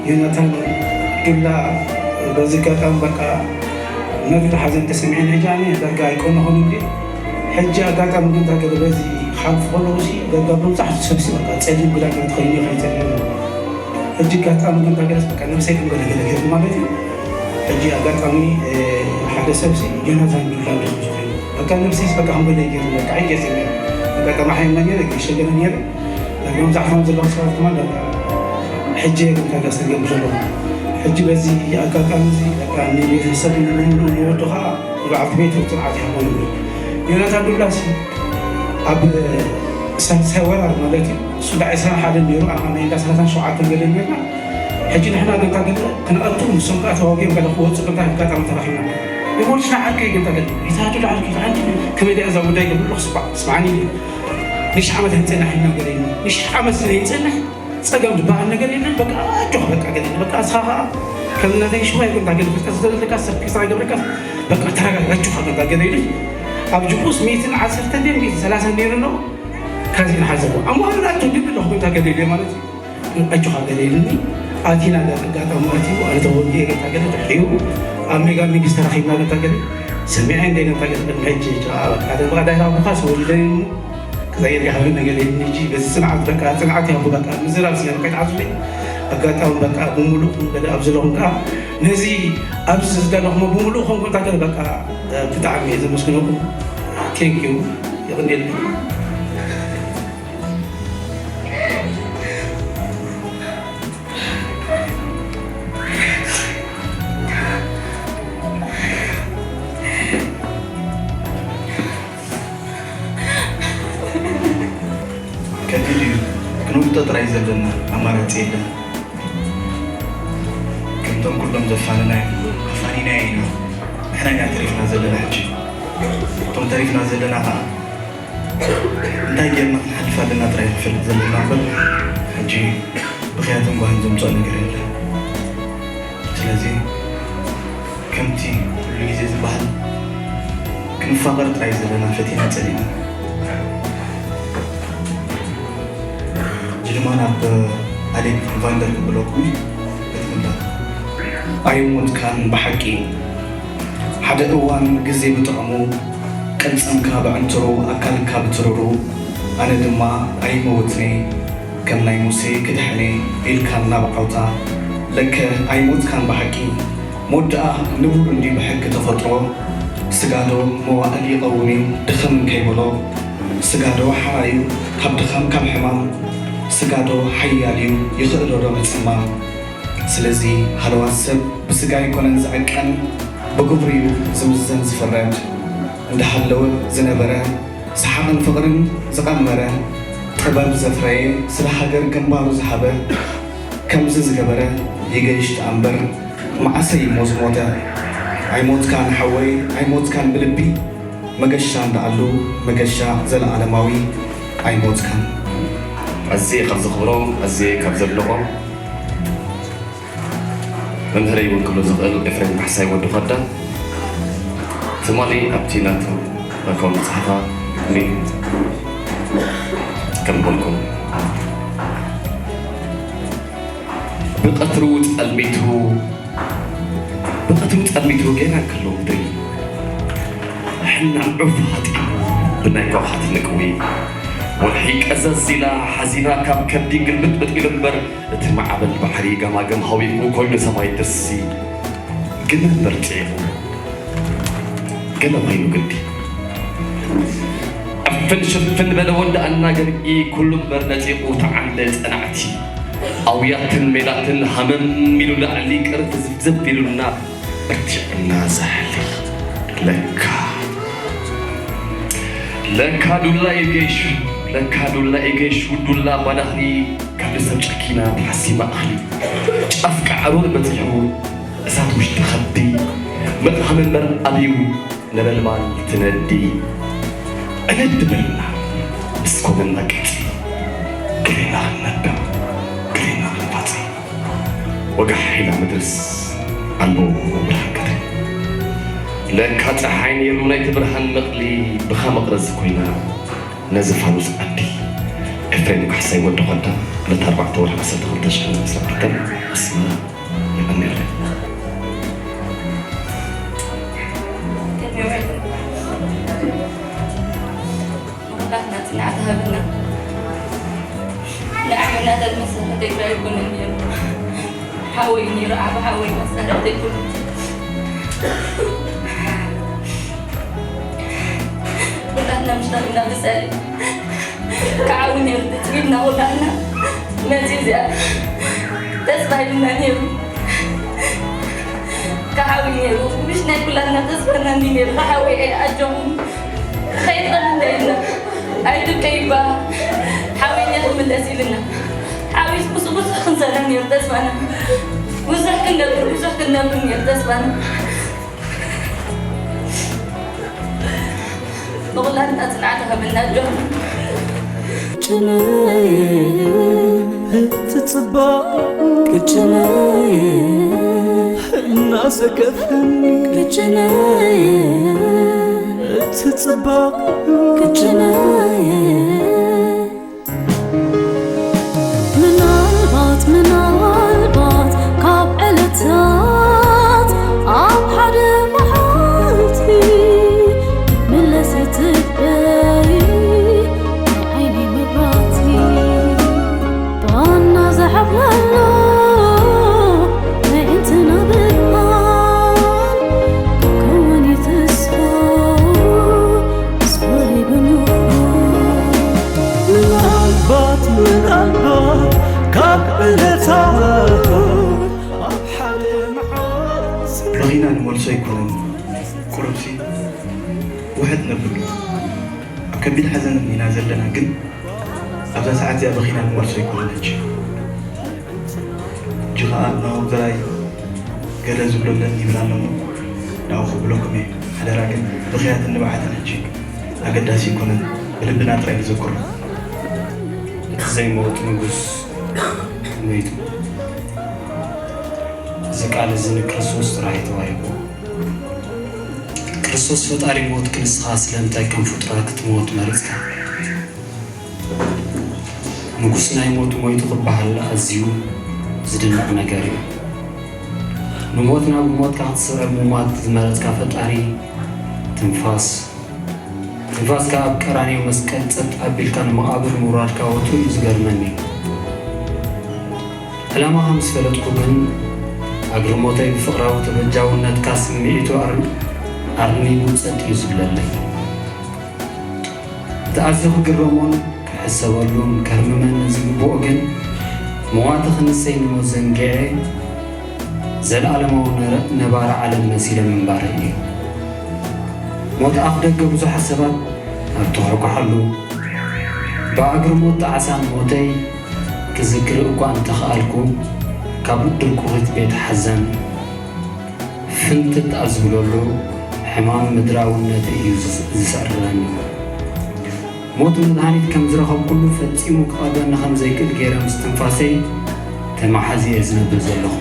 ዮናታን ዱላ በዚ ኣጋጣሚ በቃ ነዊሕ ሓዘን ተሰሚዑ። ሕጂ ኣነ ዳርጋ ኣይቀነኹን እንዲ። ሕጂ ኣጋጣሚ ግን እንታይ ገለ በዚ ክሓልፍ ከለኹ ሲ ዳርጋ መብዛሕትኡ ሰብሲ በቃ ጸሊም ክዳን ተኸዲኑ እዩ ከይጸልም። ሕጂ ኣጋጣሚ ግን እንታይ ገለስ በቃ ነብሰይ ከም ገለ ገለ ገይሩ ማለት እዩ። ሕጂ ኣጋጣሚ፣ እ፣ ሓደ ሰብሲ ዮናታን ዱላ እንዲ ከም ዝኾነ በቃ ነብሰይስ በቃ ከም ገለ ገይሩ በቃ ኣይገርም እዩ። ኣጋጣሚ ሓይልና ገለ ገይሸገለ ነይረ። መብዛሕትኦም ዘለዉ ሰባት ድማ ዳርጋ ሕጂ እዮም እንታይ ገለ ዝገብሩ ዘለዉ። ሕጂ በዚ ኣጋጣሚ እዚ በቃ ንቤተሰብ ንብሙሉ ንወዱ ኸዓ ንበዓልቲ ቤቱ ጽንዓት ይሃቦም ይብል። ዮናታን ዱላሲ ኣብ ሳልሳይ ወራር ማለት እዩ። እሱ ዳዕ ዕስራን ሓደን ነይሩ፣ ኣነ ናይ እንዳ ሰላሳን ሸውዓተን ገለ ነርና። ሕጂ ንሕና ገንታ ገለ ክንኣቱ፣ ንሶም ከኣ ተዋጊኦም ገለ ክወጹ ገንታ ኣጋጣሚ ተራኺብና። ይሞልሽና ዓርከይ ገንታ ገለ፣ ይታቱ ዓርከይ፣ ኣንቲ ከመይ ደኣ እዛ ጉዳይ ገለ ክስባ፣ ስማዕኒ ኢለ። ንሽ ዓመት ህንጸና ሒና ገለ ኢሉ። ንሽ ዓመት ስለ ይጸንሕ፣ ጸገም ዝበሃል ነገር የለን። በቃ ኣጆኻ በቃ ገለ፣ በቃ እስኻ ኸኣ ከም ናተይ ሽማይ ገንታ ገለ፣ ፍልጠት ስለዘለካ፣ ሰብ ክሳ ይገብረካ፣ በቃ ተረጋጋ፣ ኣጆኻ ገንታ ገለ ኢሉ። ኣብ ጅቡስ ሚእትን ዓሰርተን ድዩ፣ ሚእትን ሰላሳን ነይሩ ኣሎ። ካዚ ንሓዘቦ። ኣማን ናቱ ድብል ኣለኹ እንታይ ገለ ኢለ ማለት እዩ። ኣጆኻ ገለ ኢሉኒ። ኣቲና ገ-፣ ኣጋጣሚ ኣትዩ፣ ኣነ ተወልደ ገንታ ገለ ድሕሪኡ ኣብ ሜጋ ሚግስ ተራኺብና ገንታ ገለ ሰሚዐ እንደ ገንታ ገለ ቅድሚ ሕጂ ጃ-፣ ኣተ በቃ ዳይራ ኣቦኻ ሰወሊደ እሞ ክዛየር ይሃብን ነገር ኢሉኒ። ሕጂ በዚ ጽንዓት በቃ ጽንዓት ይሃቡ በቃ ምዝራብ ስለ በቃ ይትዓዙለይ። ኣጋጣሚ በቃ ብምሉእ ገለ ኣብ ዘለኹም ከኣ ነዚ ኣብዚ ዝደለኹሞ ብምሉእ ኮንኩም እንታይ ገለ በቃ ብጣዕሚ እየ ዘመስግነኩም። ቴንክ ዩ። የቐንየለይ። ከቢድ እዩ። ክንውጥጦ ጥራይ ዘለና ኣማራጺ የለን። ከምቶም ኩሎም ዘፋነናዮም ኣፋኒናዮ ኢና። ንሕና ኢና ተሪፍና ዘለና ሕጂ። እቶም ተሪፍና ዘለና ከዓ እንታይ ጌርና ክንሓልፍ ኣለና ጥራይ ንፈልጥ ዘለና እምበር፣ ሕጂ ብኽያትን ጓህን ዘምፅኦ ነገር የለን። ስለዚ ከምቲ ኩሉ ግዜ ዝበሃል፣ ክንፋቐር ጥራይ ዘለና ፈቲና ጸሊእና። ሕጂ ድማ ናብ ኣሌክ ቫንደር ክብለኩም እዩ። በቲ ምንባር ኣይሞትካን ብሓቂ። ሓደ እዋን ግዜ ብጥዕሙ፣ ቅልጽምካ ብዕንትሩ፣ ኣካልካ ብትሩሩ፣ ኣነ ድማ ኣይመውትን'የ፣ ከም ናይ ሙሴ ክድሕን'የ ኢልካ ናብ ዓውታ፣ ለከ ኣይሞትካን ብሓቂ። ሞት ደኣ ንቡር እንድዩ ብሕጊ ተፈጥሮ፣ ስጋዶ መዋእል ይቐውም እዩ ድኽም እንከይበሎ። ስጋዶ ሓራዩ ካብ ድኻም ካብ ሕማም፣ ስጋዶ ሓያል እዩ ይኽእሎ ዶ ምጽማም። ስለዚ ሃለዋት ሰብ ብስጋ ኣይኮነን ዝዕቀን፣ ብግብሩ እዩ ዝምዘን ዝፍረድ። እንዳሃለወ ዝነበረ፣ ሰሓቕን ፍቕርን ዝቐመረ፣ ጥበብ ዘፍረየ፣ ስለ ሃገር ግንባሩ ዝሃበ፣ ከምዚ ዝገበረ ይገይሽ ደኣ እምበር፣ መዓሰ እዩ እሞ ዝሞተ። ኣይሞትካን ሓወይ፣ ኣይሞትካን ብልቢ፣ መገሻ እንዳኣሉ መገሻ ዘለኣለማዊ ኣይሞትካን። ኣዝየ ካብ ዘኽብሮም፣ ኣዝየ ካብ ዘድንቖም፣ መምህረይ እውን ክብሎ ዝኽእል ኤፍሬም ካሕሳይ ወዲ ኾዳ፣ ትማሊ ኣብቲ ናቱ ረከብ መጽሓፋ እኒ ከም በልኩም፣ ብቐትሩ ጸልሚቱ፣ ብቐትሩ ጸልሚቱ ጌና እንከሎ ምድሪ፣ ሕና ዑፍ ሃጢሙ ብናይ ከውሓት ንቅዊ፣ ወርሒ ቀዘዝ ኢላ ሓዚና ካብ ከብዲ ግልብጥብጥ ኢሉ እምበር፣ እቲ ማዕበል ባሕሪ ገማግም ሃዊኹ ኮይኑ ሰማይ ድርሲ፣ ግመ እምበር ጭዒቑ ገለ ኮይኑ ግዲ። ዕፍን ሽፍን በለ ወዲ ኣናገርጊ፣ ኩሉ እምበር ነጺቑ ተዓንደ ጸናዕቲ። ኣውያትን ሜላትን ሃመም ኢሉ ላዕሊ ቅርፊ ዝፍዝፍ ኢሉና በርቲዕና ዛሕሊ። ለካ፣ ለካ ዱላ እዩ ገይሹ፣ ለካ ዱላ እዩ ገይሹ፣ ዱላ ባዳኽሊ ካብ ሰብ ጨኪና ተሓሲማ እኽሊ። ጫፍ ቃዕሩን በጺሑ እሳት ውሽጢ ከብዲ፣ ምቕሃም እምበር ኣብዩ ነበልባል ትነዲ። ዕንድ በልና ምስ ኮነና ቅርጺ፣ ገሌና ክንነብዕ፣ ገሌና ክንፋጺ። ወጋሕ ኢላ ምድርስ ኣልቦ ብርሃን ቀትሪ። ለካ ጸሓይ ነይሩ ናይቲ ብርሃን መቕሊ፣ ብኻ መቕረዚ ኮይና ነዚ ፋኑስ ዓዲ። ኤፍሬም ካሕሳይ ወዲ ኾዳ፣ ዕለት ኣርባዕተ ወርሒ ዓሰርተ ክልተ ሽሕን ዕስራን ክልተን ኣስመራ። የቐንየለይ። ንኹላትና ጽንዓት ሃበና። ንዓመና ተልመሰለ ደጋ ኣይኮነን ነይሩ። ሓወይ ነይሩ፣ ዓቢ ሓወይ መሳርሕቲ ኣይኮነን። ኩላትና ምሽታትና ብጸሊ ክዓዊ ነይሩ፣ ተጽቢትና ኩላትና። ነዚ እዚኣ ተስፋ ኢልና ነይሩ። ክዓዊ ነይሩ። ምሽ ናይ ኩላትና ተስፋና እንዲ ነይሩ። ክዓዊ እየ፣ ኣጆኹም። ከይትቐል እንደ ኢልና። ኣይትብከይ እባ። ሓወይ እየ ክምለስ ኢልና። ሓወይስ ምስ ብዙሕ ክንሰራ ነይሩ ተስፋና። ብዙሕ ክንገብር፣ ብዙሕ ክንነብር ነይሩ ተስፋና። ንኹላትና ጽንዓት ሃበና ኣጆኹም። ቅጭነይ ትጽባቕ ቅጭነይ እናሰከፈኒ ቅጭነይ ትጽባቕ ቅጭነይ ምናልባት ምናልባት ካብ ዕለታት ኣብ ሓደ መዓልቲ ምለስ ትበይ ናይ ዓይነይ መብራህቲ ባና ዝሓብለሎ ናይ ዕንትና ብርሃን ክከውን እዩ ተስፋ ኣስፈሪ ብምዃን ምናልባት ምናልባት ካብ ዕለታት ኣብ ሓደ መዓልቲ በኺና ንመልሶ ኣይኮነን። ቁሩብሲ ውሕጥ ነብሎ። ኣብ ከቢድ ሓዘን ኢና ዘለና፣ ግን ኣብዛ ሰዓት እዚኣ በኺና ንመልሶ ኣይኮነን። ሕጂ፣ ሕጂ ኸኣ ናሆም ዘርኣይ ገለ ዝብሎ ኣለኒ ይብል ኣሎ እሞ ናብኡ ክብለኩም እየ። ሓደራ ግን ብኽያትን ንብዓትን ሕጂ ኣገዳሲ ኣይኮነን፣ ብልብና ጥራይ ንዘክሮ። እቲ ዘይመውት ንጉስ መይቱ። እዚ ቃል እዚ ንክርስቶስ ጥራይ ተዋሂቡ። ክርስቶስ ፈጣሪ ሞት፣ ንስኻ ስለምንታይ ከም ፍጡራት ክትመውት መሪጽካ? ንጉስ ናይ ሞት ሞይቱ ክበሃል ኣዝዩ ዝድነቕ ነገር እዩ። ንሞት ናብ ሞትካ ክትስዕር ምሟት ዝመረጽካ ፈጣሪ፣ ትንፋስ ትንፋስካ ኣብ ቀራንዮ መስቀል ጸጥ ኣቢልካ ንመቓብር ምውራድካ ወትሩ እዩ ዝገርመኒ። ዕላማኻ ምስ ፈለጥኩ ግን፣ ኣግርሞተይ ብፍቕራዊ ተበጃውነትካ ስምዒቱ ኣር-፣ ኣርኒቡ ጸጥ እዩ ዝብለለይ። እቲ ኣዝዩ ክግረሞን ክሕሰበሉን ከርምመን ዝግብኦ ግን፣ መዋቲ ክንሰይ ንሞት ዘንጊዐ፣ ዘለኣለማዊ ነረ-፣ ነባሪ ዓለም መሲለ ምንባረይ እዩ። ሞት ኣፍ ደገ ብዙሓት ሰባት ኣብ ተኳሕኳሓሉ፣ ብኣግርሞት ጣዕሳን ሞተይ ክዝክር እኳ እንተኸኣልኩ፣ ካብ ድርኩኺት ቤት ሓዘን ፍንትት ኣብ ዝብለሉ፣ ሕማም ምድራውነተይ እዩ ዝስ-፣ ዝስዕርረኒ። ሞት መድሃኒት ከም ዝረኸብኩሉ ፈጺሙ ክቐርበኒ ከም ዘይክእል ገይረ ምስ ትንፋሰይ ተማሓዚ እየ ዝነብር ዘለኹ።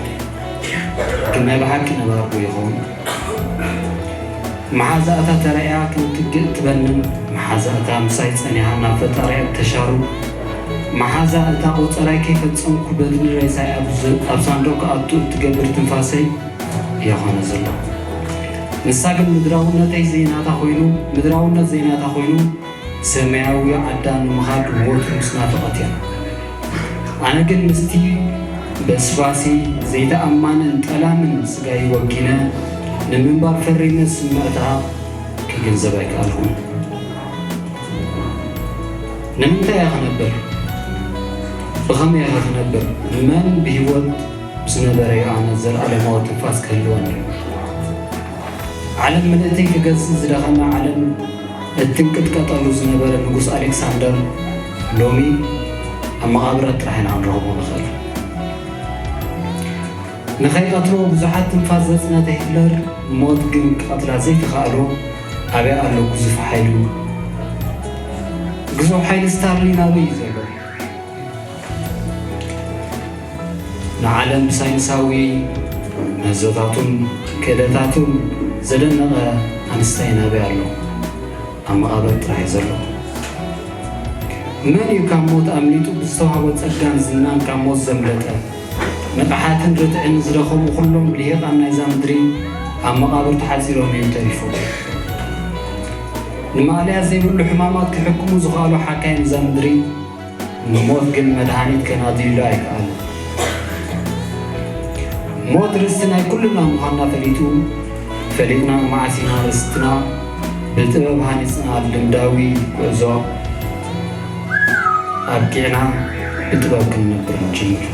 ግን ናይ ብሓቂ ነባሪ ዶ ይኸውን? መሓዛ እታ ተራእያ ከም ትግእ ትበንን፣ መሓዛ እታ ምሳይ ጸኒሓ ናብ ፈጣሪኣ እተሻሩ፣ መሓዛ እታ ቆጸራይ ከይፈጸምኩ በድኒ ሬሳይ ኣብ ዝ-፣ ኣብ ሳንዱቕ ክኣቱ እትገብር ትንፋሰይ እያ ኮነ ዘለኹ። ንሳ ግን ምድራውነተይ ዘይናታ ኮይኑ፣ ምድራውነት ዘይናታ ኮይኑ፣ ሰማያዊ ዓዳ ንምኻድ ወትሩ ምስ ናፈቐት እያ። ኣነ ግን ምስቲ በስባሲ ዘይተኣማንን ጠላምን ስጋይ ወጊነ ንምንባር ፈሪመ ስምዕታ ክግንዘብ ኣይከኣልኩን። ንምንታይ እያ ክነብር? ብኸመይ እያ ክነብር? መን ብህይወት ምስ ነበረ እዩ ኣነ ዘለኣለማዊ ትንፋስ ክህልወኒ? ዓለም ምልእቲ ክገዝእ ዝደኸመ ዓለም እትንቅጥቀጠሉ ዝነበረ ንጉስ ኣሌክሳንደር ሎሚ ኣብ መቓብራት ጥራሕ ኢና ክንረኽቦ ንኽእል። ንኸይቐትሎ ብዙሓት ትንፋስ ዘጽነተ ሂትለር ሞት ግን ክቐትላ ዘይተኻእሎ ኣበይ ኣሎ ግዙፍ ሓይሉ? ግዙፍ ሓይሊ ስታሊን ኣበይ እዩ ዘሎ? ንዓለም ብሳይንሳዊ ምህዞታቱን ክእለታቱን ዘደነቐ ኣንስታይን ኣበይ ኣሎ? ኣብ መቓብር ጥራሕ እዩ ዘሎ። መን እዩ ካብ ሞት ኣምሊጡ ብዝተዋህቦ ጸጋን ዝናን ካብ ሞት ዘምለጠ? ንቕሓትን ርትዕን ዝደኸሙ ኩሎም ልሂቓን ናይዛ ምድሪ ኣብ መቓብር ተሓጺሮም እዮም ተሪፎም። ንማእለያ ዘይብሉ ሕማማት ክሕክሙ ዝኸኣሉ ሓካይም እዛ ምድሪ ንሞት ግን መድሃኒት ከናድዩሉ ኣይከኣሉን። ሞት ርስቲ ናይ ኩልና ምዃንና ፈሊጡ፣ ፈሊጥና መዓስ ኢና ርስትና ብጥበብ ሃኒጽና ልምዳዊ ጉዕዞ ኣብቂዕና ብጥበብ ክንነብር ንጅምር።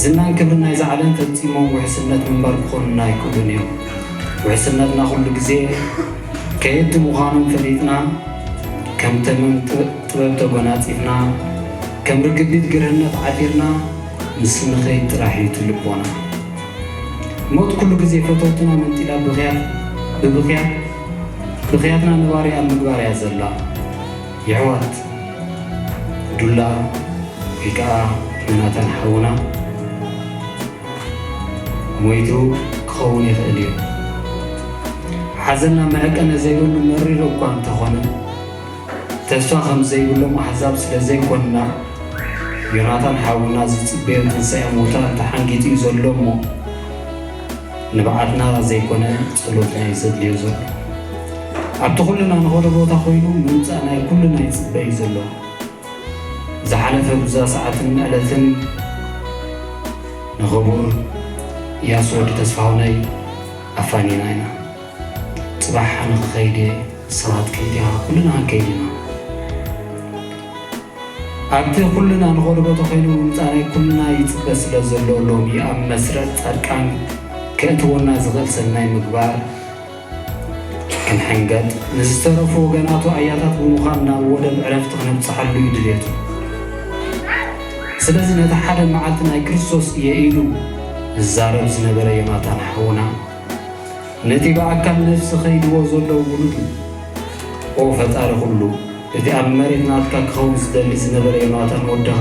ዝናን ክብርን ናይዛ ዓለም ፈጺሞም ውሕስነት ምንባር ክኾኑና ኣይክእሉን እዮም። ውሕስነትና ኩሉ ግዜ ከየድቲ ምዃኖም ፈሊጥና፣ ከም ተመን ጥ-፣ ጥበብ ተጎናጺፍና፣ ከም ርግቢት ግርህነት ዓቲርና ምስ ንኸይድ ጥራሕ እዩ እቲ ልቦና። ሞት ኩሉ ግዜ ፈተውትና መንጢላ ብኽያት፣ ብብኽያት፣ ብኽያትና ነባሪ ኣብ ምግባር እያ ዘላ። የሕዋት፣ ዱላ ወይ ከኣ ዮናታን ሓውና ሞይቱ ክኸውን ይኽእል እዩ። ሓዘንና መዐቀኒ ዘይብሉ መሪር እኳ እንተኾነ፣ ተስፋ ከም ዘይብሎም ኣህዛብ ስለ ዘይኮንና፣ ዮናታን ሓውና ዝጽበዮ ትንሳኤ ሙታን ተሓንጊጡ እዩ ዘሎ እሞ፣ ንብዓትና ዘይኮነ ጸሎትና እዩ ዘድልዮ ዘሎ። ኣብቲ ኩልና ንኸዶ ቦታ ኮይኑ ምምጻእ ናይ ኩልና ይጽበ እዩ ዘሎ። ዝሓለፈ ብዛ ሰዓትን ዕለትን ንኽቡር እያሱ ወዲ ተስፋሁነይ ኣፋኒና ኢና። ጽባሕ ኣነ ክኸይድ እየ፣ ሰባት ከይድ ኢኻ፣ ኩልና ክንከይድ ኢና። ኣብቲ ኩልና ንኸዶ ቦታ ኮይኑ ምምጻእ ናይ ኩልና ይጽበ ስለ ዘሎ፣ ሎሚ ኣብ መስርዕ ጻድቃን ከእትወና ዝኽእል ሰናይ ምግባር ክንሕንገጥ፣ ንዝተረፉ ወገናቱ ኣያታት ብምዃን ናብ ወደብ ዕረፍቲ ክነብጽሓሉ እዩ ድልየቱ። ስለዚ ነቲ ሓደ መዓልቲ ናይ ክርስቶስ እየ ኢሉ ዝዛረብ ዝነበረ ዮናታን ሓውና፣ ነቲ ብኣካል ነፍሲ ከይድዎ ዘሎ ውሉዱ። ኦ ፈጣሪ ኩሉ፣ እቲ ኣብ መሬት ናትካ ክኸውን ዝደሊ ዝነበረ ዮናታን ወድኻ፣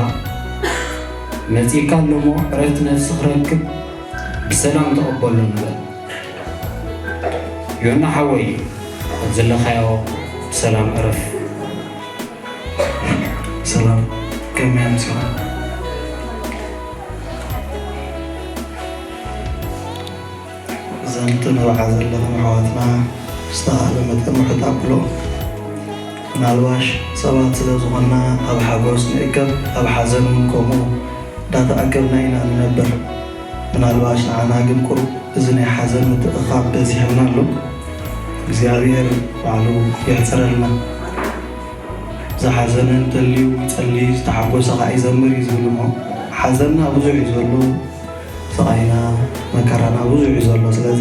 መጺእካ ኣለሞ ዕረፍቲ ነፍሲ ክረክብ ብሰላም ተቐበሎ ንበል። ዮና ሓወይ፣ ኣብ ዘለኻዮ ብሰላም ዕረፍ። ሰላም፣ ከመይ ኣምሲኻ? እዘን ትንብዓ ዘለኽን ኣሕዋትና ብዝተኻእለ መጠን ውሑድ ኣብሎ። ምናልባሽ ሰባት ስለ ዝኾንና ኣብ ሓጎስ ንእከብ፣ ኣብ ሓዘን እውን ከምኡ እንዳተኣከብና ኢና ንነብር። ምናልባሽ ንዓና ግን ቁሩብ እዚ ናይ ሓዘን ምትእኽኻብ በዚሕና ኣሎ። እግዚኣብሔር ባዕሉ የሕፅረልና። ዝሓዘነ እንተልዩ ይጸሊ፣ ዝተሓጎሰ ኸዓ ይዘምር እዩ ዝብል እሞ፣ ሓዘንና ብዙሕ እዩ ዘሎ፣ ስቓይና መከራና ብዙሕ እዩ ዘሎ። ስለዚ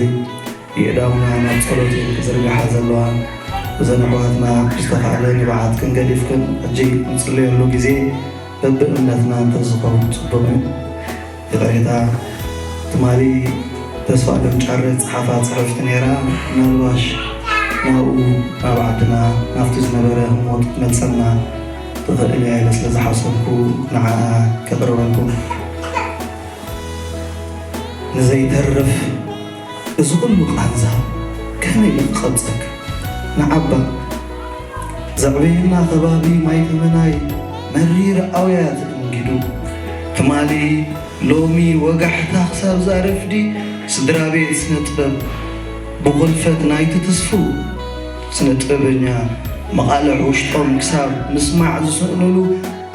የእዳውና ናብ ጸሎት እየን ክዝርግሓ ዘለዋ። እዘን ኣሕዋትና ብዝተኻእለ ንብዓትክን ገዲፍክን ሕጂ ንጽልየሉ ግዜ በብእምነትና እንተዝኸውን ጽቡቕ እዩ። ይቕሬታ፣ ትማሊ ተስፋ ገምጫረ ጸሓፋ ጽሕፍቲ ነይራ። ምናልባሽ ናብኡ ናብ ዓድና ናብቲ ዝነበረ ህሞት ክትመልሰና ትኽእል እያ ኢለ ስለ ዝሓሰብኩ ንዓኣ ከቕርበልኩም። ንዘይተርፍ እዚ ኩሉ ቃንዛ ከመይ ኢሉ ክቐብጸካ? ንዓባ ዘዕበየና ከባቢ ማይ ተመናይ መሪር ኣውያት እንጊዱ። ትማሊ ሎሚ ወጋሕታ ክሳብ ዛረፍዲ ስድራ ቤት ስነ ጥበብ ብኹልፈት ናይቲ ትስፉው ስነ ጥበበኛ መቓልሕ ውሽጦም ክሳብ ምስማዕ ዝስእንሉ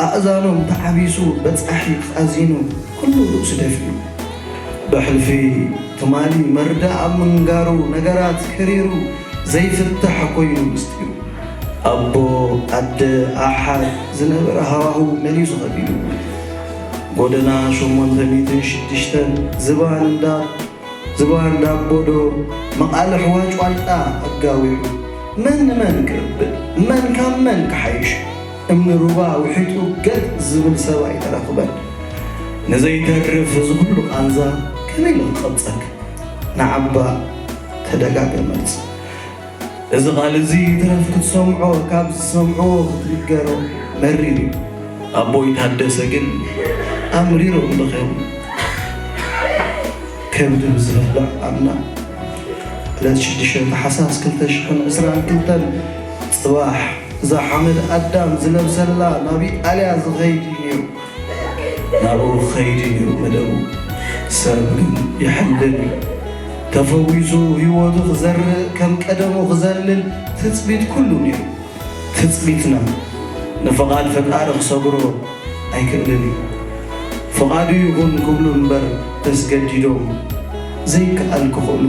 ኣእዛኖም ተዓቢሱ በጻሒ ቃዚኑ ኩሉ ርእሱ ደፊኡ። ብሕልፊ ትማሊ መርዳእ ኣብ ምንጋሩ ነገራት ከሪሩ ዘይፍታሕ ኮይኑ ምስጢሩ። ኣቦ፣ ኣደ፣ ኣሓት ዝነበረ ሃዋህው መሊሱ ከቢዱ። ጎደና ሸሞንተ ሚእትን ሽዱሽተን ዝባን እንዳ ዝባን ዳቦዶ መቓልሕ ዋጭዋጭታ ኣጋዊሑ። መን ንመን ክእብድ፣ መን ካብ መን ክሓይሽ፣ እምኒ ሩባ ውሒጡ ገጥ ዝብል ሰብ ኣይተረኽበን። ንዘይተርፍ እዚ ኩሉ ቃንዛ ከመይ ኢሉ ክቐብጸክ? ንዓባ ተደጋገመት። እዚ ቃል እዚ ይትረፍ ክትሰምዖ፣ ካብ ዝሰምዕዎ ክትንገሮ መሪር እዩ። ኣቦይ ታደሰ ግን ኣምሪሮም ደኸሙ። ከብዲ ብዝበልዕ ኣምና ዕለት ሽዱሽተ ታሕሳስ ክልተ ሽሕን ዕስራን ክልተን ጽባሕ እዛ ሓመድ ኣዳም ዝለብሰላ ናብ ኢጣልያ ዝኸይድ እዩ ነይሩ። ናብኡ ክኸይድ እዩ ነይሩ መደቡ። ሰብ ግን ይሕልል እዩ። ተፈዊሱ ህይወቱ ክዘርእ ከም ቀደሙ ክዘልል ትጽቢት ኩሉ ነይሩ። ትጽቢትና ንፍቓድ ፈጣሪ ክሰግሮ ኣይክእልን እዩ። ፍቓዱ ይኹን ክብሉ እምበር ተስገዲዶም ዘይከኣል ክኽእሉ።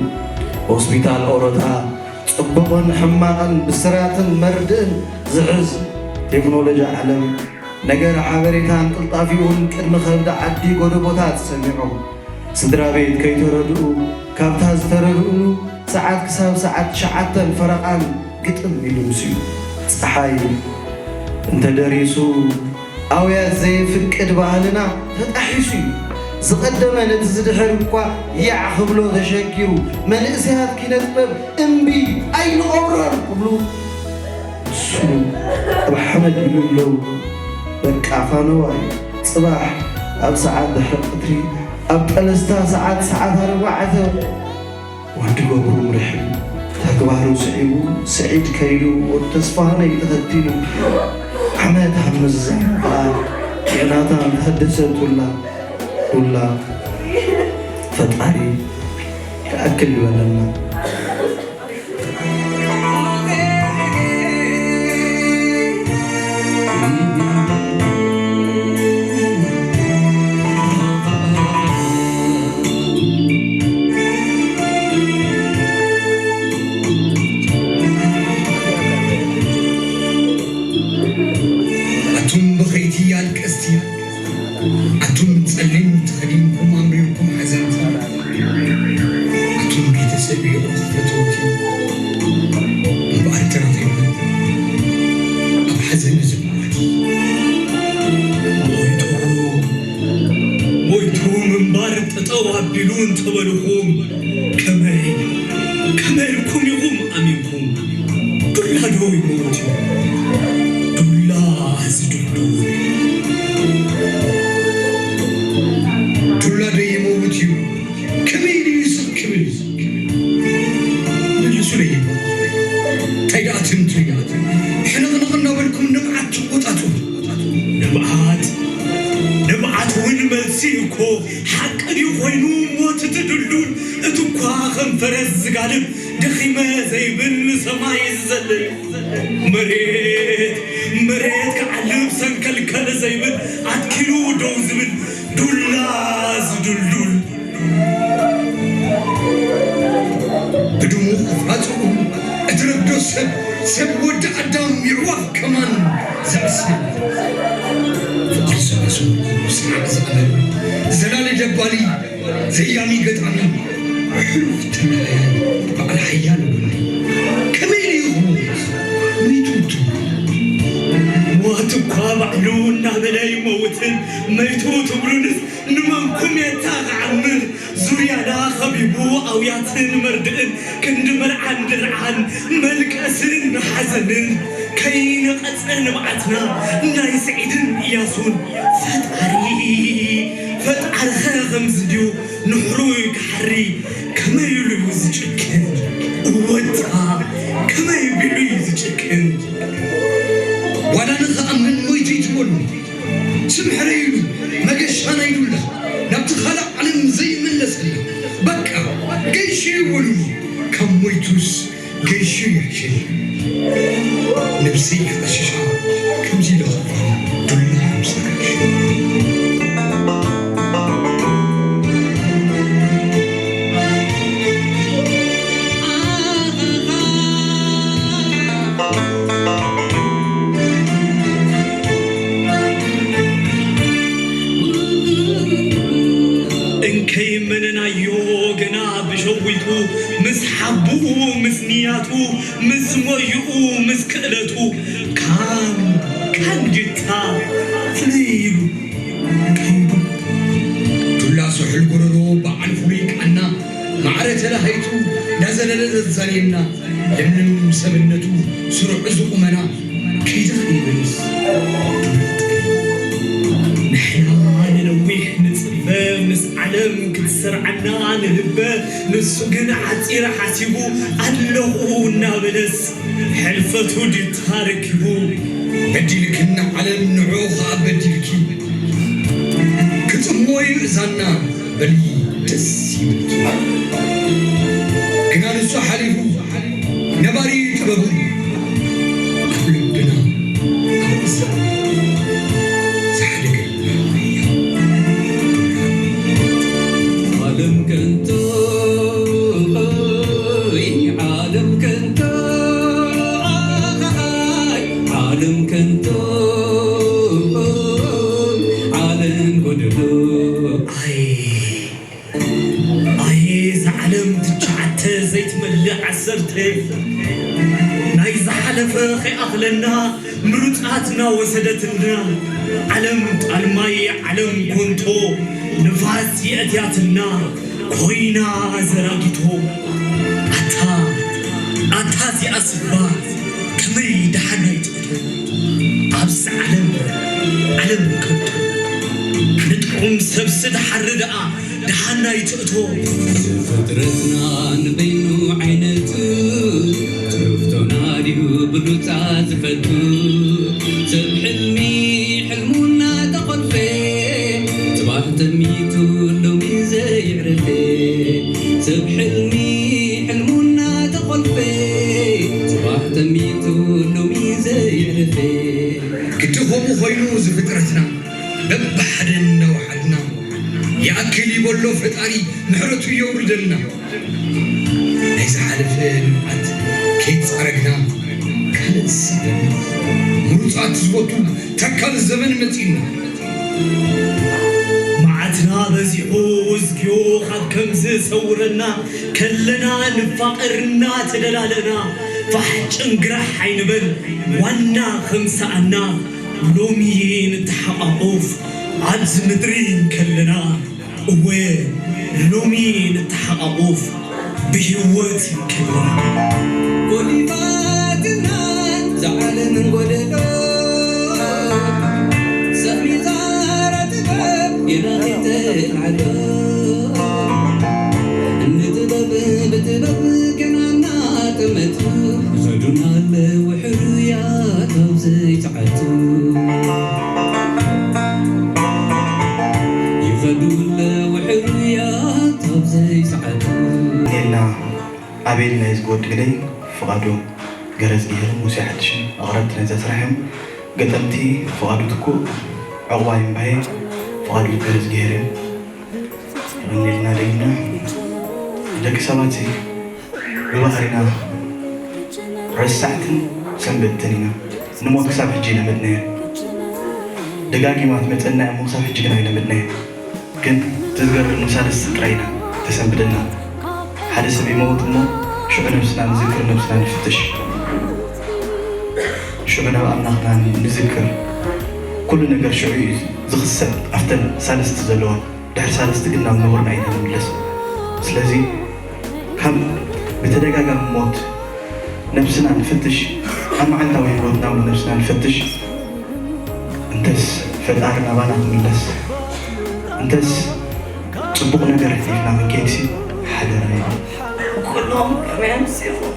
ሆስፒታል ኦሮታ ጽቡቕን ሕማቕን ብስራትን መርድእን ዝሕዝ ቴክኖሎጂ ዓለም ነገረ ሓበሬታን ቅልጣፊኡን ቅድሚ ከብዲ ዓዲ ጎደቦታት ሰሚዖም። ስድራ ቤት ከይተረድኡ ካብታ ዝተረድእሉ ሰዓት ክሳብ ሰዓት ትሽዓተን ፈረቓን ግጥም ኢሉ ምስዩ። ጸሓይ እንተደሪሱ ኣውያት ዘየፍቅድ ባህልና ተጣሒሱ እዩ። ዝቐደመ ነቲ ዝድሕር እኳ ያዕ ክብሎ ተሸጊሩ፣ መንእሰያት ኪነ ጥበብ እምቢ ኣይንቐብሮን ክብሉ ንሱ ኣብ ሓመድ ኢሉ ኣለዉ። በቃ ፋነዋይ ጽባሕ ኣብ ሰዓት ድሕሪ ቀትሪ ኣብ ጠለስታ ሰዓት፣ ሰዓት ኣርባዕተ ወዲ ገብሩ ምርሒሉ፣ ተግባሩ ስዒቡ፣ ስዒድ ከይዱ፣ ወዲ ተስፋሃነይ ተኸቲሉ። ዓመት ኣብ ምዝዛሙ ኸኣ ዮናታን ተሃደሰ ዱላ፣ ዱላ። ፈጣሪ ይኣክል ይበለና። ኣቱም በኸይቲ ኣልቀስቲ፣ ኣቱም ጸሊም ተኸዲንኩም ኣምሪርኩም ሓዘንቲ፣ ኣቱም ቤተሰብ ይኹን ፈተውቲ እምበኣር ተረኺብና ኣብ ሓዘን እዚ መዓልቲ ሞይቱ፣ ሞይቱ ምንባር ጠጠው ኣቢሉ እንተበልኹም ከመይ፣ ከመይ እኮ ሓቂ ድዩ ኮይኑ ሞት እቲ ድልዱል? እቲ እኳ ከም ፈረስ ዝጋልብ ደኺመ ዘይብል ንሰማይ ዝዘልል መሬት መሬት ክዓልብ ሰንከልከል ዘይብል ኣትኪሉ ደው ዝብል ዱላ ዝድልዱል ብድሙቕ ፋጹኡ እትረግዶ ሰብ ሰብ ወዲ ኣዳም ይዕዋፍ ከማን ዘዕስል ፍቕሪ ሰበሱ ስሓቕ ዝቕበል ዘላሊ ደባሊ ዘያሚ ገጣሚ ሕሉፍ ተመሃየ በዓል ሓያል ጎኒ ከመይ ኢሉ ይኽሞት ሚቱ ትብሉ ሞት እኳ ባዕሉ እናበለ ይመውትን መይቱ ትብሉንስ ንመንኩም የታ ክዓምር ዙርያና ኸቢቡ ኣውያትን መርድእን ክንዲ መርዓን ድርዓን መልቀስን ሓዘንን ከይነቐጸ ንብዓትና ናይ ስዒድን እያሱን ፈጣሪ ፈጣርኸ ከምዚ ድዩ ንሕሩይ ክሓሪ ከመይ ኢሉ እዩ ዝጭክን እወታ ከመይ ቢሉ እዩ ዝጭክን ዋላ ንኽኣምን ሞይቱ ይትበሉ ስምሕረይሉ መገሻ ናይ ዱላ ናብቲ ካልእ ዓለም ዘይምለሰላ በቃ ገይሹ ይበሉኒ ካብ ሞይቱስ ገይሹ ይሕሸኒ ነብሰይ ክቐሽሻ ከምዚ ኢለ ክፋል ዱላ ምሳሽ እንከይመነናዮ ገና ብሸዊቱ ምስ ሓቡኡ ምስ ንያቱ ምስ ሞይኡ ምስ ክእለቱ ካን ካን ጅታ ፍልይ ኢሉ ከይዱ ዱላ ስሑል ጎረሮ በዓል ፍሉይ ቃና ማዕረ ተለሃይቱ እንዳዘለለ ዘዛንየና ለምለም ሰብነቱ ስሩዕ እዚ ቁመና ከይደ ከይበልስ ንሕና ንነዊሕ ንጽበ ምስ ዓለም ክትሰርዓና ንልበ ንሱ ግን ዓጺረ ሓሲቡ ኣለኹ እናበለስ ሕልፈቱ ድታ ረኪቡ በዲልክና ዓለም ንዑ ኸኣ በዲልኪ ክጥሞ እዩ እዛና በሊ ደስ ይብልኪ ግና ንሱ ሓሊፉ ነባሪ ጥበቡ ኣብ ልብና ኣብ እዝና ዝሓደገ ዓለም ከንቶ ዓለም ከንቶ ዓለም ከንቶ ዓለም ጎደሎ ኣይ ኣየ እዛ ዓለም ትሽዓተ ዘይትመልእ ዓሰርተ ናይ ዝሓለፈ ከይኣኽለና ምሩፃት እናወሰደትና ዓለም ጣልማይ ዓለም ኮንቶ ንፋስ የእትያትና ኮይና ዘራጊቶ ኣታ ኣታ እዚኣ ስባ ከመይ ደሓና ይትእቶ ኣብዚ ዓለም ዓለም ከቶ ንጥዑም ሰብሲ ድሓሪ ደኣ ደሓና ይትእቶ ፍጥረትና ንበይኑ ዓይነቱ ትሕፍቶና ድዩ ብሉጻ ዝፈቱ ሰብ ሕልሚ ሕልሙና ተቆልፈ ጽባሕ ተሚቱ ሎሚ ዘየዕረፈ ሰብ ሕልሚ ሕልሙና ተቆልፈ ጽባሕ ተሚቱ ሎሚ ዘየዕረፈ ግዲ ከምኡ ኮይኑ ዝፍጥረትና በብሓደ እናወሓድና ይኣክል ይበሎ ፈጣሪ ምሕረቱ የውርደልና ናይ ዝሓለፈ ልምዓት ከይትፃረግና ካልእ ዝስዕበና ምሩፃት ዝበቱ ተካል ዘመን መፂና መዓትና በዚሑ እዝግዮ ካብ ከምዚ ሰውረና ከለና ንፋቐር እናተደላለና ፋሕ ጭንግራሕ ኣይንበል ዋና ከምሰኣና ሎሚ ንተሓቋቑፍ ኣብዚ ምድሪ እንከለና እወ ሎሚ ንተሓቋቑፍ ብህይወት እንከለና ጎሊፋትና ዝዓለምን ጎደሎ ሰብ ሚዛራ ጥበብ የናኺተን ዓዶ ንጥበብ ብጥበብ ገናና ጥመቱ ይኸዱና ኣለዉ ሕሩያት ኣብ ዘይተዓቱ ይኸዱ ኣቤል ናይ ዝጎድ ግደይ፣ ፍቓዱ ገረዝግሄርን ሙሴ ሓድሽን ኣቕረብቲ ናይዛ ስራሕ እዮም። ገጠምቲ ፍቓዱ ትኩእ፣ ዕቑባይ እምባየ፣ ፍቓዱ ገረዝግሄር እዮም። የቐንየልና ደይና። ደቂ ሰባት ብባህሪና ረሳዕትን ሰንበድትን ኢና። ንሞት ክሳብ ሕጂ ኣይለመድናዮን። ደጋጊማ ትመጸና እሞ ክሳብ ሕጂ ግን ኣይለመድናዮን። ግን እቲ ዝገርም ንሳልስቲ ጥራይ ኢና ተሰንብደና። ሓደ ሰብ ይመውት እሞ ሽዑ ነብስና ንዝክር፣ ነብስና ንፍትሽ። ሽዑ ናብ ኣምላኽና ንዝክር። ኩሉ ነገር ሽዑ እዩ ዝኽሰብ ኣብተን ሳልስቲ ዘለዋ። ድሕሪ ሳልስቲ ግን ናብ ንቡርና ኢና ንምለስ። ስለዚ ካብ ብተደጋጋሚ ሞት ነብስና ንፍትሽ፣ ኣብ መዓልታዊ ህይወትና እውን ነብስና ንፈትሽ። እንተስ ፈጣሪ ናባና ክምለስ፣ እንተስ ጽቡቕ ነገር ኣሕሊፍና ክንከይድሲ ሓደራ እዩ። ኩሎም ከመይ ኣምሲኹም?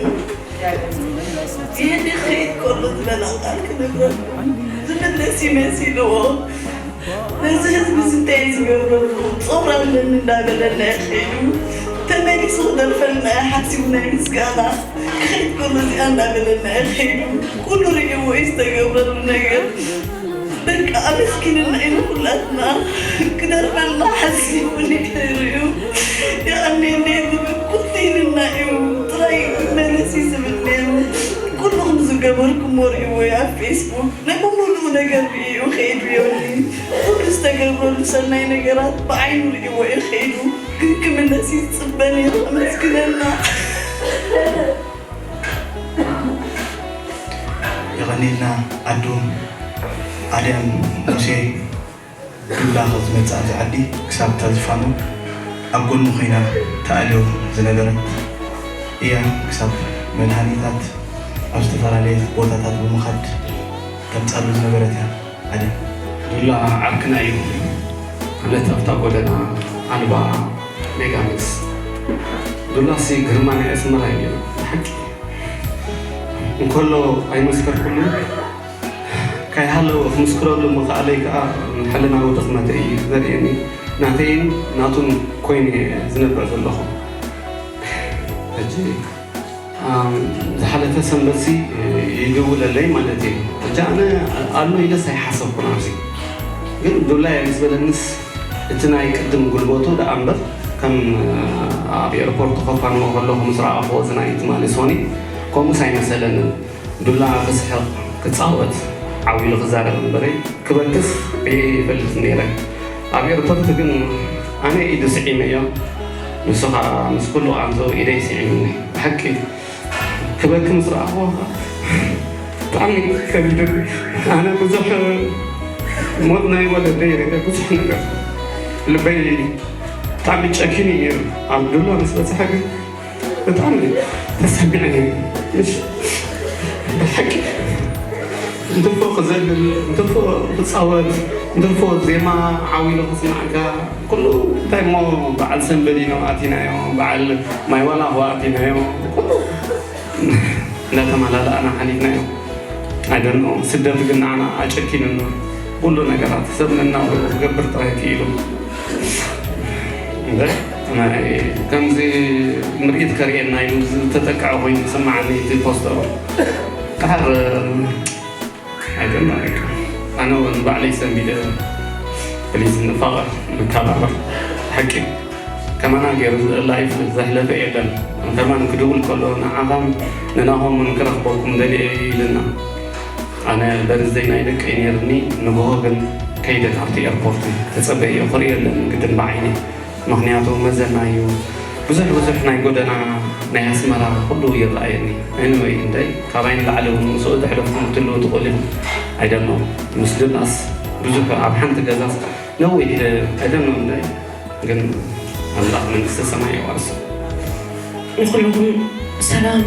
ይህን ክኸይድ ከሎ ዝበላ ቃል ክነግረኩም ዝምለስ ይመሲልዎ። ነዚ ህዝቢ እዚ እንታይ ዝገብረሉ? ጾር ኣለኒ እንዳበለና እዩ ከይዱ። ተመሊሱ ክደርፈልና እዩ ሓሲቡ ናይ ምስጋና። ክኸይድ ከሎ እዚኣ እንዳበለና እዩ ከይዱ። ኩሉ ርእይዎ እዩ ዝተገብረሉ ነገር። በቃ ኣመስኪንና እዩ ንኹላትና። ክደርፈልና ሓሲቡ ንገይሩ እዩ። የቐንየለይ ዝብል ኩሉ ኢልና እዩ። ጥራይ መለሲ ዝብል ነይሩ። ኩልኹም ዝገበርኩሞ ርእይዎ እዩ ኣብ ፌስቡክ። ናይ ብምሉኡ ነገር ርእዩ ከይዱ ዮኒ። ኩሉ ዝተገብረሉ ሰናይ ነገራት ብዓይኑ ርእይዎ እዩ ከይዱ። ግን ክምለስ እዩ ዝጽበ ነይሩ። ኣመስግነና። የቐንየልና ኣዱ ኣድያም ሙሴ። ዱላ ካብ ዝመጽእ ኣብዚ ዓዲ ክሳብ እታ ዝፋኑ ኣብ ጎኑ ኮይና ተኣልዮ ዝነበረት እያ። ክሳብ መድሃኒታት ኣብ ዝተፈላለየ ቦታታት ብምኻድ ተምጻሉ ዝነበረት እያ። ኣድያም። ዱላ ዓርክና እዩ። ማለት ኣብታ ጎደና ኣልባ ሜጋሚክስ። ዱላሲ ግርማ ናይ ኣስመራ እዩ ነይሩ። ብሓቂ እንከሎ ኣይመስከርኩሉን። ከይሃለወ ክምስክረሉ ምኽኣለይ ከኣ ሕልናዊ ድኽመተይ እዩ ዘርእየኒ። ናተይን ናቱን ኮይነ እየ ዝነብዕ ዘለኹ። ሕጂ፣ ኣም፣ ዝሓለፈ ሰንበትሲ ይድውለለይ ማለት እዩ። ሕጂ ኣነ ኣሎ ኢለስ ኣይሓሰብኩን ኣብዚ። ግን ዱላ እየ ምስ በለንስ እቲ ናይ ቅድም ጉልበቱ ደኣ እምበር ከም ኣብ ኤርፖርት ኮፋንዎ ከለኹ ምስ ረኣኽዎ እዚ ናይ ትማሊ ሶኒ ከምኡስ ኣይመሰለንን። ዱላ ክስሕቕ ክጻወት ዓው ኢሉ ክዛረብ እምበረይ ክበክስ ርእየ ይፈልጥ ነይረ። ኣብ ኤርፖርት ግን ኣነ ኢዱ ስዒመዮ፣ ንሱ ኸኣ ምስ ኩሉ ቃንዝኡ ኢደይ ስዒሙኒ። ብሓቂ ክበኪ ምስ ረኣኽዎ ኸኣ ብጣዕሚ ከቢዱኒ። ኣነ ብዙሕ ሞት ናይ ወለደይ ርኤ፣ ብዙሕ ነገር ልበይ ብጣዕሚ ጨኪኑ እዩ ነይሩ። ኣብ ዱላ ምስ በጽሐ ግን ብጣዕሚ ተሰሚዐኒ። እሺ፣ ብሓቂ እንትርፎ ክዘልል፣ እንትርፎ ክጻወት፣ እንትርፎ ዜማ ዓው ኢሉ ክስማዓካ፣ ኩሉ እንታይ እሞ በዓል ሰንበዲኖ ኣቲናዮ፣ በዓል ማይ ዋላሆ ኣቲናዮ፣ ኩሉ እናተመላላእና ሓሊፍናዮ። ኣይደኖ ስደት ግን ንዓና ኣጨኪኑና፣ ኩሉ ነገራት ሰብ ነናብሮ ክገብር ጥራይ ክኢሉ። እምበር ናይ ከምዚ ምርኢት ከርእየና ኢሉ ዝተጠቅዐ ኮይኑ ይስምዓኒ እቲ ፖስተሩ። ደሓር ኣይደኖ በቃ ኣነ እውን ባዕለይ ሰንቢደ። ፕሊዝ ንፋቐር ንከባበር። ሓቂ ከማና ገይሩ ላይፍ ዘሕለፈ የለን። ከማን ክድውል ከሎ ንዓኻን ንናሆምን ክረኽበኩም ደልየ ኢልና። ኣነ በርዝደይ ናይ ደቀይ ነይርኒ። ንግሆ ግን ከይደ ካብቲ ኤርፖርት ተጸበዮ ክርእዮ ኣለኒ ግድን ብዓይኒ። ምኽንያቱ መዘና እዩ። ብዙሕ ብዙሕ ናይ ጎደና ናይ ኣስመራ ኩሉ ይረኣየኒ። ኤኒወይ እንደይ ካባይ ንላዕሊ እውን ምስኡ ተሕለፍኩም ክትህልዉ ትኽእሉ ኢኹም። ኣይደኖ ምስ ዱላስ ብዙሕ ኣብ ሓንቲ ገዛስ ነዊሕ ኣይደኖ እንደይ ግን ኣምላኽ መንግስተ ሰማይ የዋርሶ። ንኹልኹም ሰላም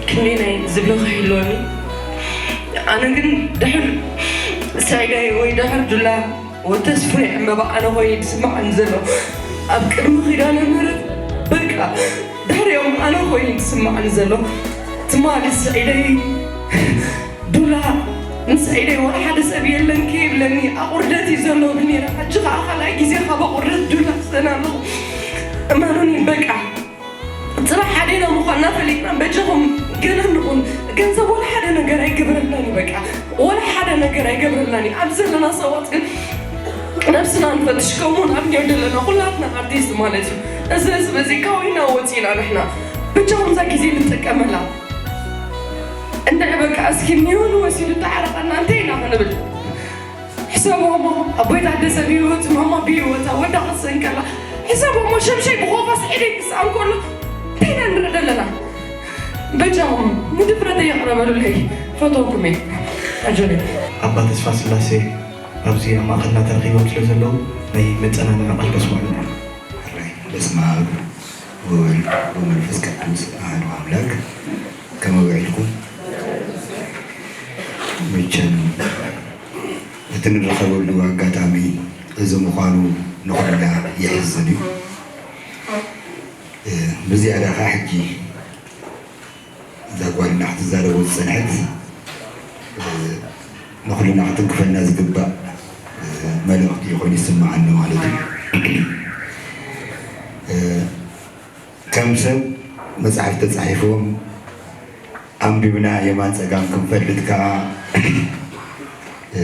ክንደይ ናይ ዝብሎ ከይህልወኒ። ኣነ ግን ድሕር ሳይዳይ ወይ ድሕር ዱላ ወተስፉ ናይ ዕመባ ኣነ ኮይኑ ዝስምዓኒ ዘሎ። ኣብ ቅድሚ ኪዳነ ምህረት በቃ ድሕሪኦም ኣነ ኮይኑ ዝስምዓኒ ዘሎ። ትማሊ ስዒደይ ዱላ ምስ ዒደይ ዋላ ሓደ ሰብ የለን ከይብለኒ ኣቑርደት እዩ ዘለውኒ ነይረ። ሕጂ ከዓ ካልኣይ ግዜ ካብ ኣቑርደት ዱላ ክሰን ኣለኹ። እመኑኒ በቃ ጽባሕ ሓደና ምዃንና ፈሊጥና በጃኹም ገለ ንኹን። ገንዘብ ወላ ሓደ ነገር ኣይገብረልናን እዩ፣ በቃ ወላ ሓደ ነገር ኣይገብረልናን እዩ። ኣብዚ ዘለና ሰባት ግን ነብስና ንፈትሽ፣ ከምኡ ናብ ኒው ዘለና ኩላትና ኣርቲስት ማለት እዩ። እዚ ህዝቢ እዚ ካውይና ወፂና ንሕና በጃኹም እዛ ግዜ ንጥቀመላ። እንድዒ በቃ እስኪ ኒውን ወሲዱ ተዓረቐና እንታይ ኢና ክንብል? ሕሰቦሞ ኣቦይታ ኣደ ሰብ ህይወት ማማ ብህይወታ ወዳ ክትሰንከላ ሕሰቦሞ ሸምሸይ ብኾፋ ስዒደ ይስኣ እንከሎ እንታይ ኢና ንርኢ ዘለና? በጃኹም ንድፍረተይ ይቕረ በሉለይ። ፈተውኩም እየ። ኣጆለይ። ኣባ ተስፋ ስላሴ ኣብዚ ኣብ ማእኸልና ተረኺቦም ስለ ዘለዉ ናይ መጸናንዒ ቃል ከስምዑ ኢና። ሕራይ። በስመ ኣብ ወወልድ ወመንፈስ ቅዱስ ኣሐዱ ኣምላክ። ከመይ ውዒልኩም? መቸም እቲ ንረኸበሉ ኣጋጣሚ እዚ ምዃኑ ንኹልና የሕዝን እዩ። እ፣ ብዝያዳ ኸዓ ሕጂ እዛ ጓልና ክትዛረቦ ዝጸንሐት፣ እ፣ ንኹልና ክትንክፈና ዝግባእ፣ እ፣ መልእኽቲ እዩ ኮይኑ ይስምዓኒ ማለት እዩ። እ፣ ከም ሰብ መጽሓፍ ተጻሒፎም ኣንቢብና የማን ጸጋም ክንፈልጥ ከኣ፣ እ፣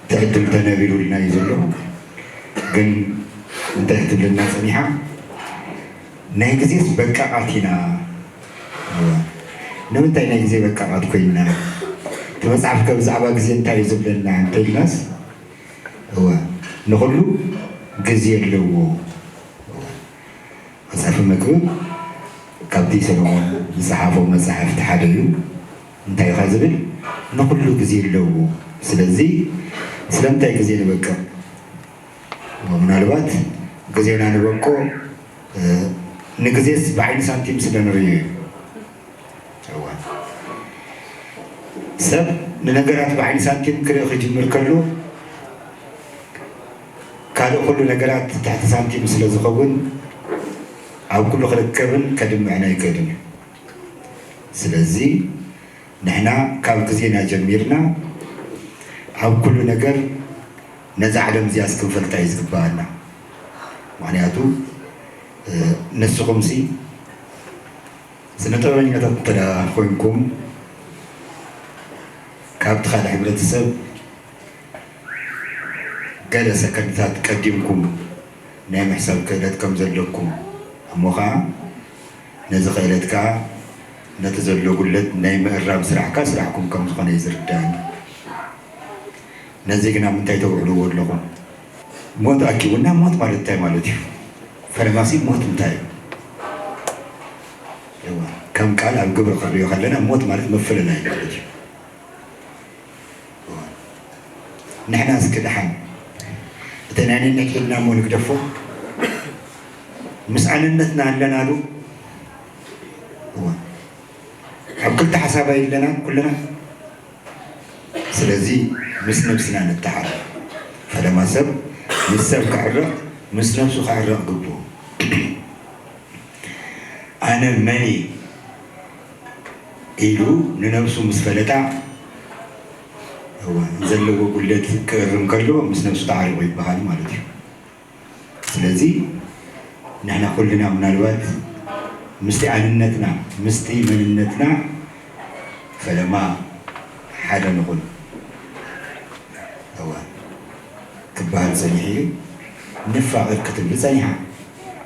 እቲ ዕድል ተነቢሩልና እዩ ዘሎ። ግን እንታይ ክትብለና ጸኒሓ? ናይ ግዜስ በቃቓት ኢና። እወ። ንምንታይ ናይ ግዜ በቃቓት ኮይንና? እቲ መጽሓፍ ከ ብዛዕባ ግዜ እንታይ እዩ ዝብለና እንተኢልናስ፣ እወ፣ ንኹሉ ግዜ ኣለዎ። እወ። መጽሓፈ መክብብ ካብቲ ሰሎሞን ዝጸሓፎ መጻሕፍቲ ሓደ እዩ። እንታይ እዩ ኸ ዝብል? ንኹሉ ግዜ ኣለዎ። ስለዚ ስለምንታይ ግዜ ንበቅቕ? ምናልባት ግዜና ንበቆ፣ እ፣ ንግዜስ ብዓይኒ ሳንቲም ስለ ንርእዮ እዩ። እዋ። ሰብ ንነገራት ብዓይኒ ሳንቲም ክርኢ ክጅምር ከሎ፣ ካልእ ኩሉ ነገራት ትሕቲ ሳንቲም ስለ ዝኸውን፣ ኣብ ኩሉ ክርከብን ከድምዕን ኣይክእልን እዩ። ስለዚ ንሕና ካብ ግዜና ጀሚርና ኣብ ኩሉ ነገር ነዛ ዓለም እዚኣስ ክንፈልጣ እዩ ዝግብኣና። ምኽንያቱ፣ እ፣ ንስኹምሲ ስነ ጥበበኛታት እንተ ደኣ ኮይንኩም፣ ካብቲ ካልእ ሕብረተሰብ ገለ ሰከንድታት ቀዲምኩም ናይ ምሕሳብ ክእለት ከም ዘለኩም፣ እሞ ኸኣ ነዚ ክእለት ከኣ ነቲ ዘሎ ጉድለት ናይ ምእራም ስራሕ ከኣ ስራሕኩም ከም ዝኾነ እዩ ዝርዳእኒ። ነዚ ግን ኣብ ምንታይ ተውዕልዎ ኣለኹም? ሞት ኣኪቡና፣ ሞት ማለት እንታይ ማለት እዩ? ፈለማሲ ሞት እንታይ እዩ? እዋ፣ ከም ቃል ኣብ ግብሪ ክንሪኦ ከለና ሞት ማለት ምፍልላይ ማለት እዩ። እዋ፣ ንሕና እስኪ ደሓን እቲ ናይ ነንሕድሕድና እሞ ንግደፎ። ምስ ኣነነትና ኣለናሉ። እዋ፣ ኣብ ክልተ ሓሳብ ኣይለናን ኩልና። ስለዚ ምስ ነብስና ንተዓረቕ። ፈለማ ሰብ ምስ ሰብ ክዕረቕ፣ ምስ ነብሱ ክዕረቕ ግብኡ። ኣነ መን እየ ኢሉ ንነብሱ ምስ ፈለጣ፣ እወ፣ ዘለዎ ጉድለት ክእርም ከሎ ምስ ነብሱ ተዓሪቑ ይበሃል ማለት እዩ። ስለዚ ንሕና ኩልና ምናልባት ምስቲ ኣንነትና፣ ምስቲ መንነትና ፈለማ ሓደ ንኹን። እወ፣ ክበሃል ጸኒሑ እዩ። ንፋቐር ክትብል ጸኒሓ።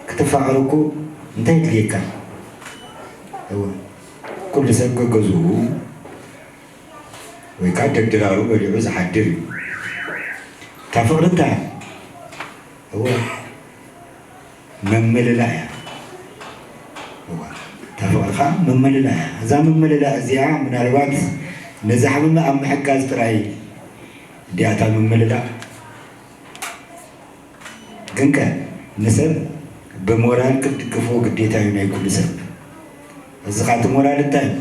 ክትፋቐር እኮ እንታይ የድልየካ? እወ፣ ኩሉ ሰብ ገገዝኡ ወይ ከዓ ደድራሩ በሊዑ ዝሓድር እዩ። እታ ፍቕሪ እንታይ? እወ፣ መመልላእ እያ። እወ፣ እታ ፍቕሪ ከዓ መመልላእ እያ። እዛ መመልላእ እዚኣ ምናልባት ነዚ ሓመመ ኣብ ምሕጋዝ ጥራይ ድያ እታ መመልላእ? ግንከ ንሰብ ብሞራል ክትድግፎ ግዴታ እዩ ናይ ኩሉ ሰብ። እዚ ኸኣ እቲ ሞራል እንታይ እዩ?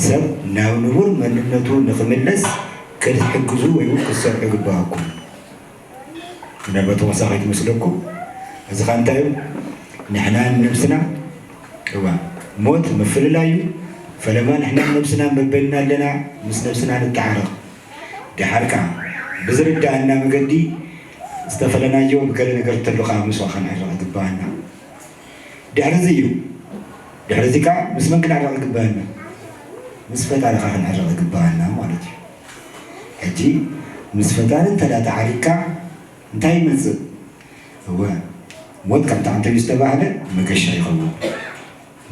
ሰብ ናብ ንቡር መንነቱ ንኽምለስ ክትሕግዙ ወይ እውን ክትሰርሑ ይግበኣኩም። ምናልባት ወሳኺ ትመስለኩም። እዚ ኸኣ እንታይ እዩ? ንሕና ንነብስና፣ እዋ፣ ሞት ምፍልላይ እዩ። ፈለማ ንሕና ንነብስና መበይንና ኣለና፣ ምስ ነብስና ንተዓረቕ። ደሓር ከኣ ብዝርድኣና መገዲ ዝተፈለናዮ ብገለ ነገር እንተሎ ከኣ ምስኡ ክንዕረቕ ይግበኣና። ድሕሪ እዚ እዩ። ድሕሪ እዚ ከዓ ምስ መን ክንዕረቕ ይግባኣና? ምስ ፈጣሪኻ ክንዕረቕ ይግባኣና ማለት እዩ። ሕጂ ምስ ፈጣሪ እንተ ደኣ ተዓሪቕካ እንታይ ይመጽእ? እወ፣ ሞት ከምቲ ኣንተዩ ዝተባህለ መገሻ ይኸውን።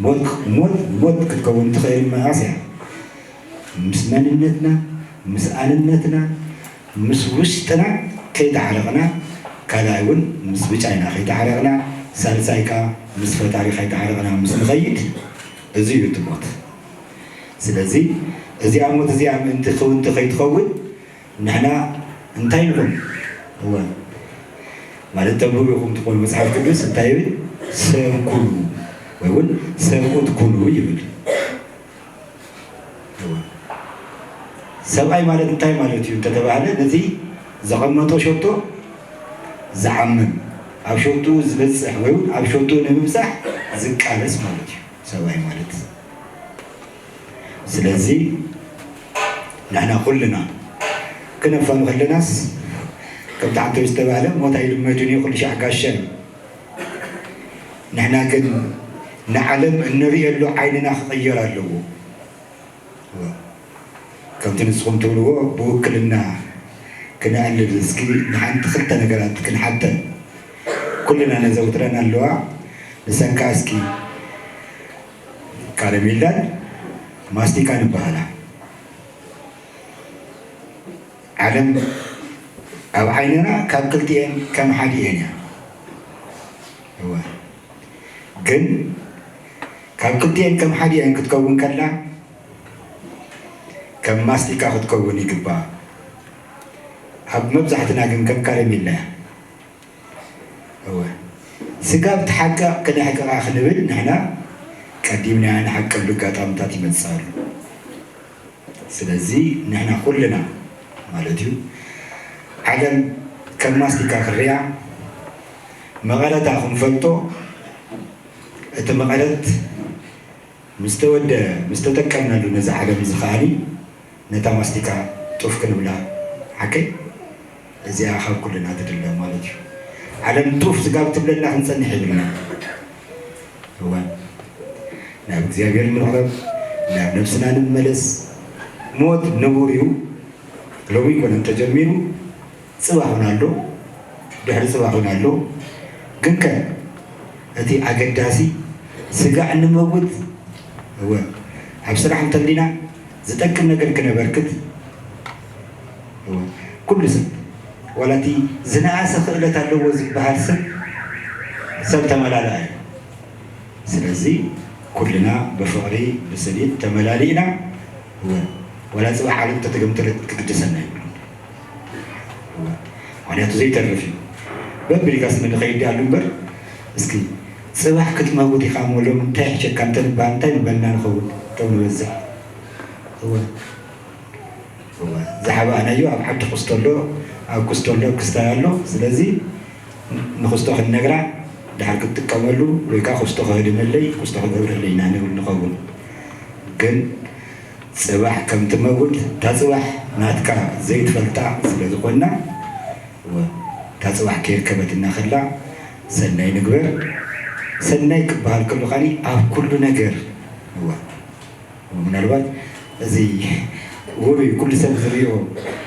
ሞት፣ ሞት፣ ሞት ክትከውን ትኽእል መዓስ እያ? ምስ መንነትና፣ ምስ ኣንነትና፣ ምስ ውሽጥና ከይተዓረቕና፣ ካልኣይ እውን ምስ ብጫይና ከይተዓረቕና፣ ሳልሳይ ከኣ ምስ ፈጣሪ ከይተዓረቕና ምስ ንኸይድ፣ እዚ እዩ እቲ ሞት። ስለዚ እዚኣ ሞት እዚኣ ምእንቲ ክውንቲ ከይትኸውን ንሕና እንታይ ንኹን? እወ፣ ማለት ተንብቡ ኢኹም ትኾኑ መጽሓፍ ቅዱስ እንታይ ይብል? ሰብ ኩኑ ወይ እውን ሰብኡት ኩኑ ይብል። እወ። ሰብኣይ ማለት እንታይ ማለት እዩ እንተተባህለ ነቲ ዘቐመጦ ሸቶ ዝዓምም፣ ኣብ ሸቶኡ ዝበጽሕ ወይ እውን ኣብ ሸቶኡ ንምብጻሕ ዝቃለስ ማለት እዩ ሰብኣይ ማለት። ስለዚ ንሕና ኩልና ክነፋኑ ከለናስ ከምቲ ዓንተው ዝተባህለ ሞት ኣይልመድን እዩ፣ ኩሉ ሻዕ ጋሻ እዩ። ንሕና ግን ንዓለም እንርእየሉ ዓይንና ክቕየር ኣለዎ። ከምቲ ንስኹም ትብልዎ ብውክልና ክነዕልል እስኪ ንሓንቲ ክልተ ነገራት ክንሓተን ኩልና ነዘውትረን ኣለዋ። ንሰን ከኣ እስኪ ካረሜላን ማስቲካን ይበሃላ። ዓለም ኣብ ዓይንና ካብ ክልቲኤን ከም ሓዲኤን እያ። እወ። ግን ካብ ክልቲኤን ከም ሓዲኤን ክትከውን ከላ ከም ማስቲካ ክትከውን ይግባእ። ኣብ መብዛሕትና ግን ከም ካረሜላ እያ። እወ። ስጋብ ትሓቅቕ ክነሕቅቓ ክንብል ንሕና ቀዲምና ንሓቀሉ ኣጋጣምታት ይመጽእ ኣሎ። ስለዚ ንሕና ኩልና ማለት እዩ ዓለም ከም ማስቲካ ክርያ መቐረታ ክንፈልጦ እቲ መቐረት ምስ ተወደ ምስ ተጠቀምናሉ ነዚ ዓለም እዚ ከዓኒ ነታ ማስቲካ ጡፍ ክንብላ ሓቀይ እዚኣ ካብ ኩልና ትድለ ማለት እዩ። ዓለም ጡፍ ስጋብ ትብለና ክንጸንሕ የብልና። እወ፣ ናብ እግዚኣብሔር ንቕረብ፣ ናብ ነብስና ንመለስ። ሞት ንቡር እዩ። ሎሚ ይኮነን ተጀሚሩ፣ ጽባሕ እውን ኣሎ፣ ድሕሪ ጽባሕ እውን ኣሎ። ግን ከ እቲ ኣገዳሲ ስጋዕ እንመውት፣ እወ፣ ኣብ ስራሕ እንተሊና ዝጠቅም ነገር ክነበርክት፣ እወ፣ ኩሉ ሰብ ዋላ እቲ ዝነኣሰ ክእለት ኣለዎ ዝበሃል ሰብ ሰብ ተመላልኣ እዩ። ስለዚ ኩልና ብፍቕሪ ብስኒት ተመላሊእና እወ፣ ዋላ ጽባሕ ዓለም ተተገምተለት ክግድሰና ይብሉ። እወ፣ ምኽንያቱ ዘይተርፍ እዩ። በብሊጋስ ንኸይድ ኣሉ እምበር እስኪ ጽባሕ ክትመውት ኢኻ እሞ ሎም እንታይ ይሕሸካ እንተንበሃል እንታይ ምበልና ንኸውን? እቶም ንበዝሕ እወ እወ፣ ዝሓባእናዮ ኣብ ዓዲ ክስቶ ኣሎ፣ ኣብ ክስቶ ኣሎ ክስታይ ኣሎ። ስለዚ ንክስቶ ክንነግራ ድሓር ክትጥቀመሉ ወይ ከዓ ክስቶ ክህድመለይ ክስቶ ክገብረለይ ኢና ንብል ንኸውን። ግን ጽባሕ ከም ትመውት እታ ጽባሕ ናትካ ዘይትፈልጣ ስለ ዝኾንና እወ፣ እታ ጽባሕ ከየርከበትና ከላ ሰናይ ንግበር። ሰናይ ክበሃል ከሎ ካኒ ኣብ ኩሉ ነገር እወ ምናልባት እዚ ውሩይ ኩሉ ሰብ ዝሪኦ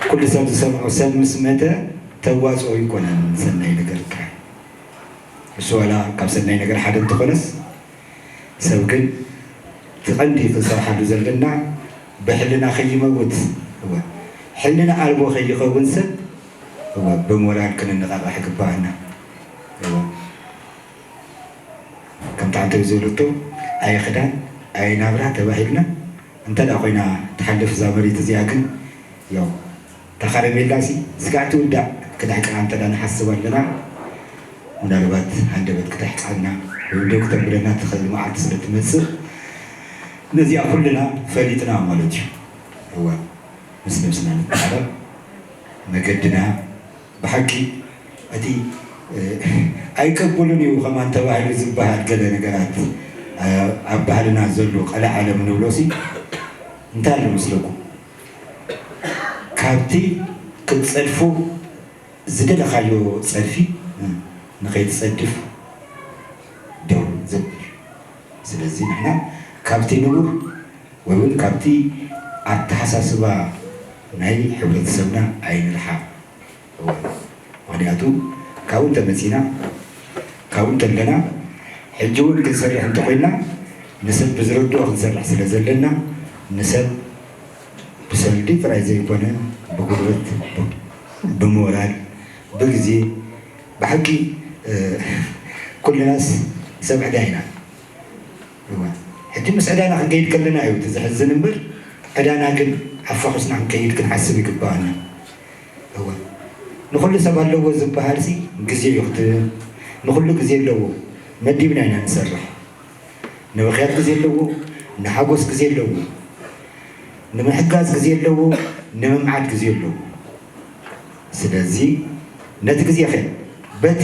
ኩሉ ሰብ ዝሰምዖ ሰብ ምስ መተ ተዋፅኦ ይኮነን ሰናይ ነገር ጥራይ። እሱ ዋላ ካብ ሰናይ ነገር ሓደ እንተኾነስ ሰብ ግን እቲ ቀንዲ ክንሰርሓሉ ዘለና ብሕልና ከይመውት እወ ሕልና ኣልቦ ከይኸውን ሰብ እወ ብሞራል ክንነቓቕሕ ይግባኣና እወ። ከምቲ ዓንተቢ ዝበለቶ ኣየ ክዳን ኣየ ናብራ ተባሂልና እንተ ደኣ ኮይና ትሓልፍ እዛ መሬት እዚኣ ግን ያው እታ ካረሜላ ሲ ስጋዕ ትውዳእ ክነሕቅቓ እንተ ደኣ ንሓስብ ኣለና ምናልባት ሃንደበት ክተሕቅቐና ወይ ደው ክተብለና ትኽእል መዓልቲ ስለ ትመጽእ ነዚኣ ኩልና ፈሊጥና ማለት እዩ። እዋ ምስ ነብስና ንተሓረቕ መገድና ብሓቂ እቲ ኣይቀብሉን እዩ ከማን ተባሂሉ ዝበሃል ገለ ነገራት ኣብ ባህልና ዘሎ ቀለ ዓለም ንብሎ ሲ እንታይ ኣሎ ምስለኩም ካብቲ ክትጸድፉ ዝደለኻዮ ጸድፊ ንኸይትጸድፍ ደው ዘብል እዩ። ስለዚ ንሕና ካብቲ ንቡር ወይ እውን ካብቲ ኣተሓሳስባ ናይ ሕብረተሰብና ኣይንርሓቕ። እወ፣ ምኽንያቱ ካብኡ እንተመፂና፣ ካብኡ እንተለና፣ ሕጂ እውን ክንሰርሕ እንተኮይና ንሰብ ብዝረድኦ ክንሰርሕ ስለ ዘለና፣ ንሰብ ብሰልዲ ጥራይ ዘይኮነ፣ ብጉልበት፣ ብሞራል፣ ብግዜ፣ ብሓቂ ኩልናስ ሰብ ዕዳ ኢና። እወ፣ ሕጂ ምስ ዕዳና ክንከይድ ከለና እዩ እቲ ዘሕዝን እምበር፣ ዕዳና ግን ኣፋኹስና ክንከይድ ክንሓስብ ይግባኣና። እወ፣ ንኹሉ ሰብ ኣለዎ ዝበሃል ሲ ግዜ እዩ። ክት ንኹሉ ግዜ ኣለዎ። መዲብና ኢና ንሰርሕ። ንብኽያት ግዜ ኣለዎ፣ ንሓጎስ ግዜ ኣለዎ፣ ንምሕጋዝ ግዜ ኣለዎ፣ ንምምዓድ ግዜ ኣለዎ። ስለዚ ነቲ ግዜኸ በቲ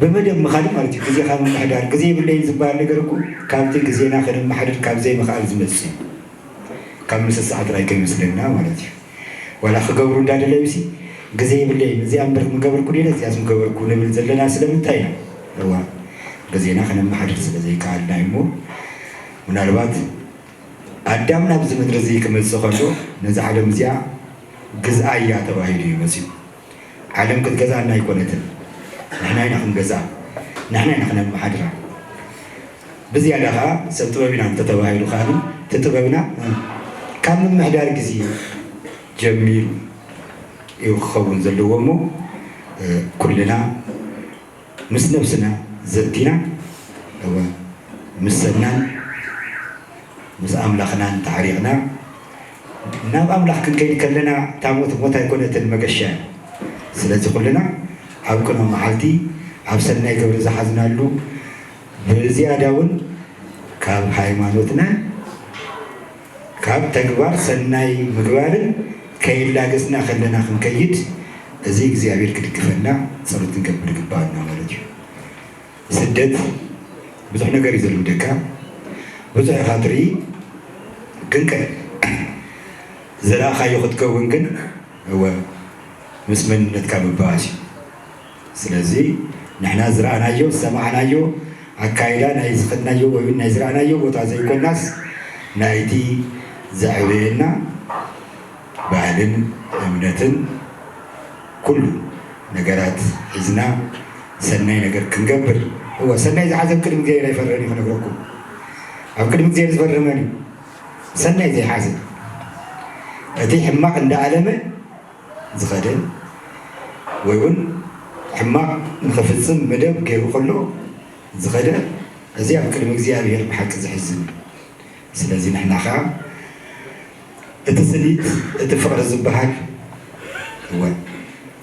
ብመደብ ምኻድ ማለት እዩ። ግዜኻ ምምሕዳር፣ ግዜ የብለይን ዝበሃል ነገር እኮ ካብቲ ግዜና ከነመሓድር ካብ ዘይምኽኣል ዝመጽእ እዩ። ካብ ምስስዓ ጥራይ ከይመስለና ማለት እዩ። ዋላ ክገብሩ እንዳደለዩ ሲ ግዜ የብለይን፣ እዚኣ እምበር ምገበርኩ ድየ፣ እዚኣስ ምገበርኩ ንብል ዘለና ስለምንታይ ኢና? እዋ፣ ግዜና ከነመሓድር ስለ ዘይከኣልና እዩ እሞ፣ ምናልባት ኣዳም ናብዚ ምድሪ እዚ ክመጽእ ከሎ ነዛ ዓለም እዚኣ ግዝኣያ ተባሂሉ እዩ መጺኡ። ዓለም ክትገዝኣና ኣይኮነትን፣ ንሕና ኢና ክንገዝኣ፣ ንሕና ኢና ክነመሓድራ። ብዝያዳ ከኣ ሰብ ጥበብ ኢና እንተተባሂሉ ከኣ እቲ ጥበብና ካብ ምምሕዳር ግዜ ጀሚሩ እዩ ክኸውን ዘለዎ እሞ፣ እ፣ ኩልና ምስ ነብስና ዘቲና፣ እወ፣ ምስ ሰብናን ምስ ኣምላኽናን ተዓሪቕና ናብ ኣምላኽ ክንከይድ ከለና እታ ሞት ሞት ኣይኮነትን መገሻ እያ። ስለዚ ኩልና ኣብ ቅነ መዓልቲ ኣብ ሰናይ ግብሪ ዝሓዝናሉ ብዝያዳ እውን ካብ ሃይማኖትናን ካብ ተግባር ሰናይ ምግባርን ከይላገጽና ከለና ክንከይድ እዚ እግዚኣብሔር ክድግፈና ጸሎት ክንገብር ይግባኣና ማለት እዩ። ስደት ብዙሕ ነገር እዩ ዘልምደካ፣ ብዙሕ ኢኻ ትርኢ፣ ግን ከ ዝረኣኻዮ ክትከውን ግን እወ ምስ መንነትካ ምባኣስ እዩ። ስለዚ ንሕና ዝረኣናዮ ዝሰማዕናዮ ኣካይዳ ናይ ዝኸድናዮ ወይ እውን ናይ ዝረኣናዮ ቦታ ዘይኮናስ ናይቲ ዘዕበየና ባህልን እምነትን ኩሉ ነገራት ሒዝና ሰናይ ነገር ክንገብር። እወ ሰናይ ዝሓዘ ኣብ ቅድሚ እግዚኣብሔር ኣይፈርህን እዩ ክነግረኩም። ኣብ ቅድሚ እግዚኣብሔር ዝፈርህ መን እዩ? ሰናይ ዘይሓዘ። እቲ ሕማቕ እንዳኣለመ ዝኸደ ወይ እውን ሕማቕ ንኽፍጽም መደብ ገይሩ ከሎ ዝኸደ፣ እዚ ኣብ ቅድሚ እግዚኣብሔር ብሓቂ ዘሕዝን እዩ። ስለዚ ንሕና ኸዓ እቲ ስኒት፣ እቲ ፍቕሪ ዝበሃል እወ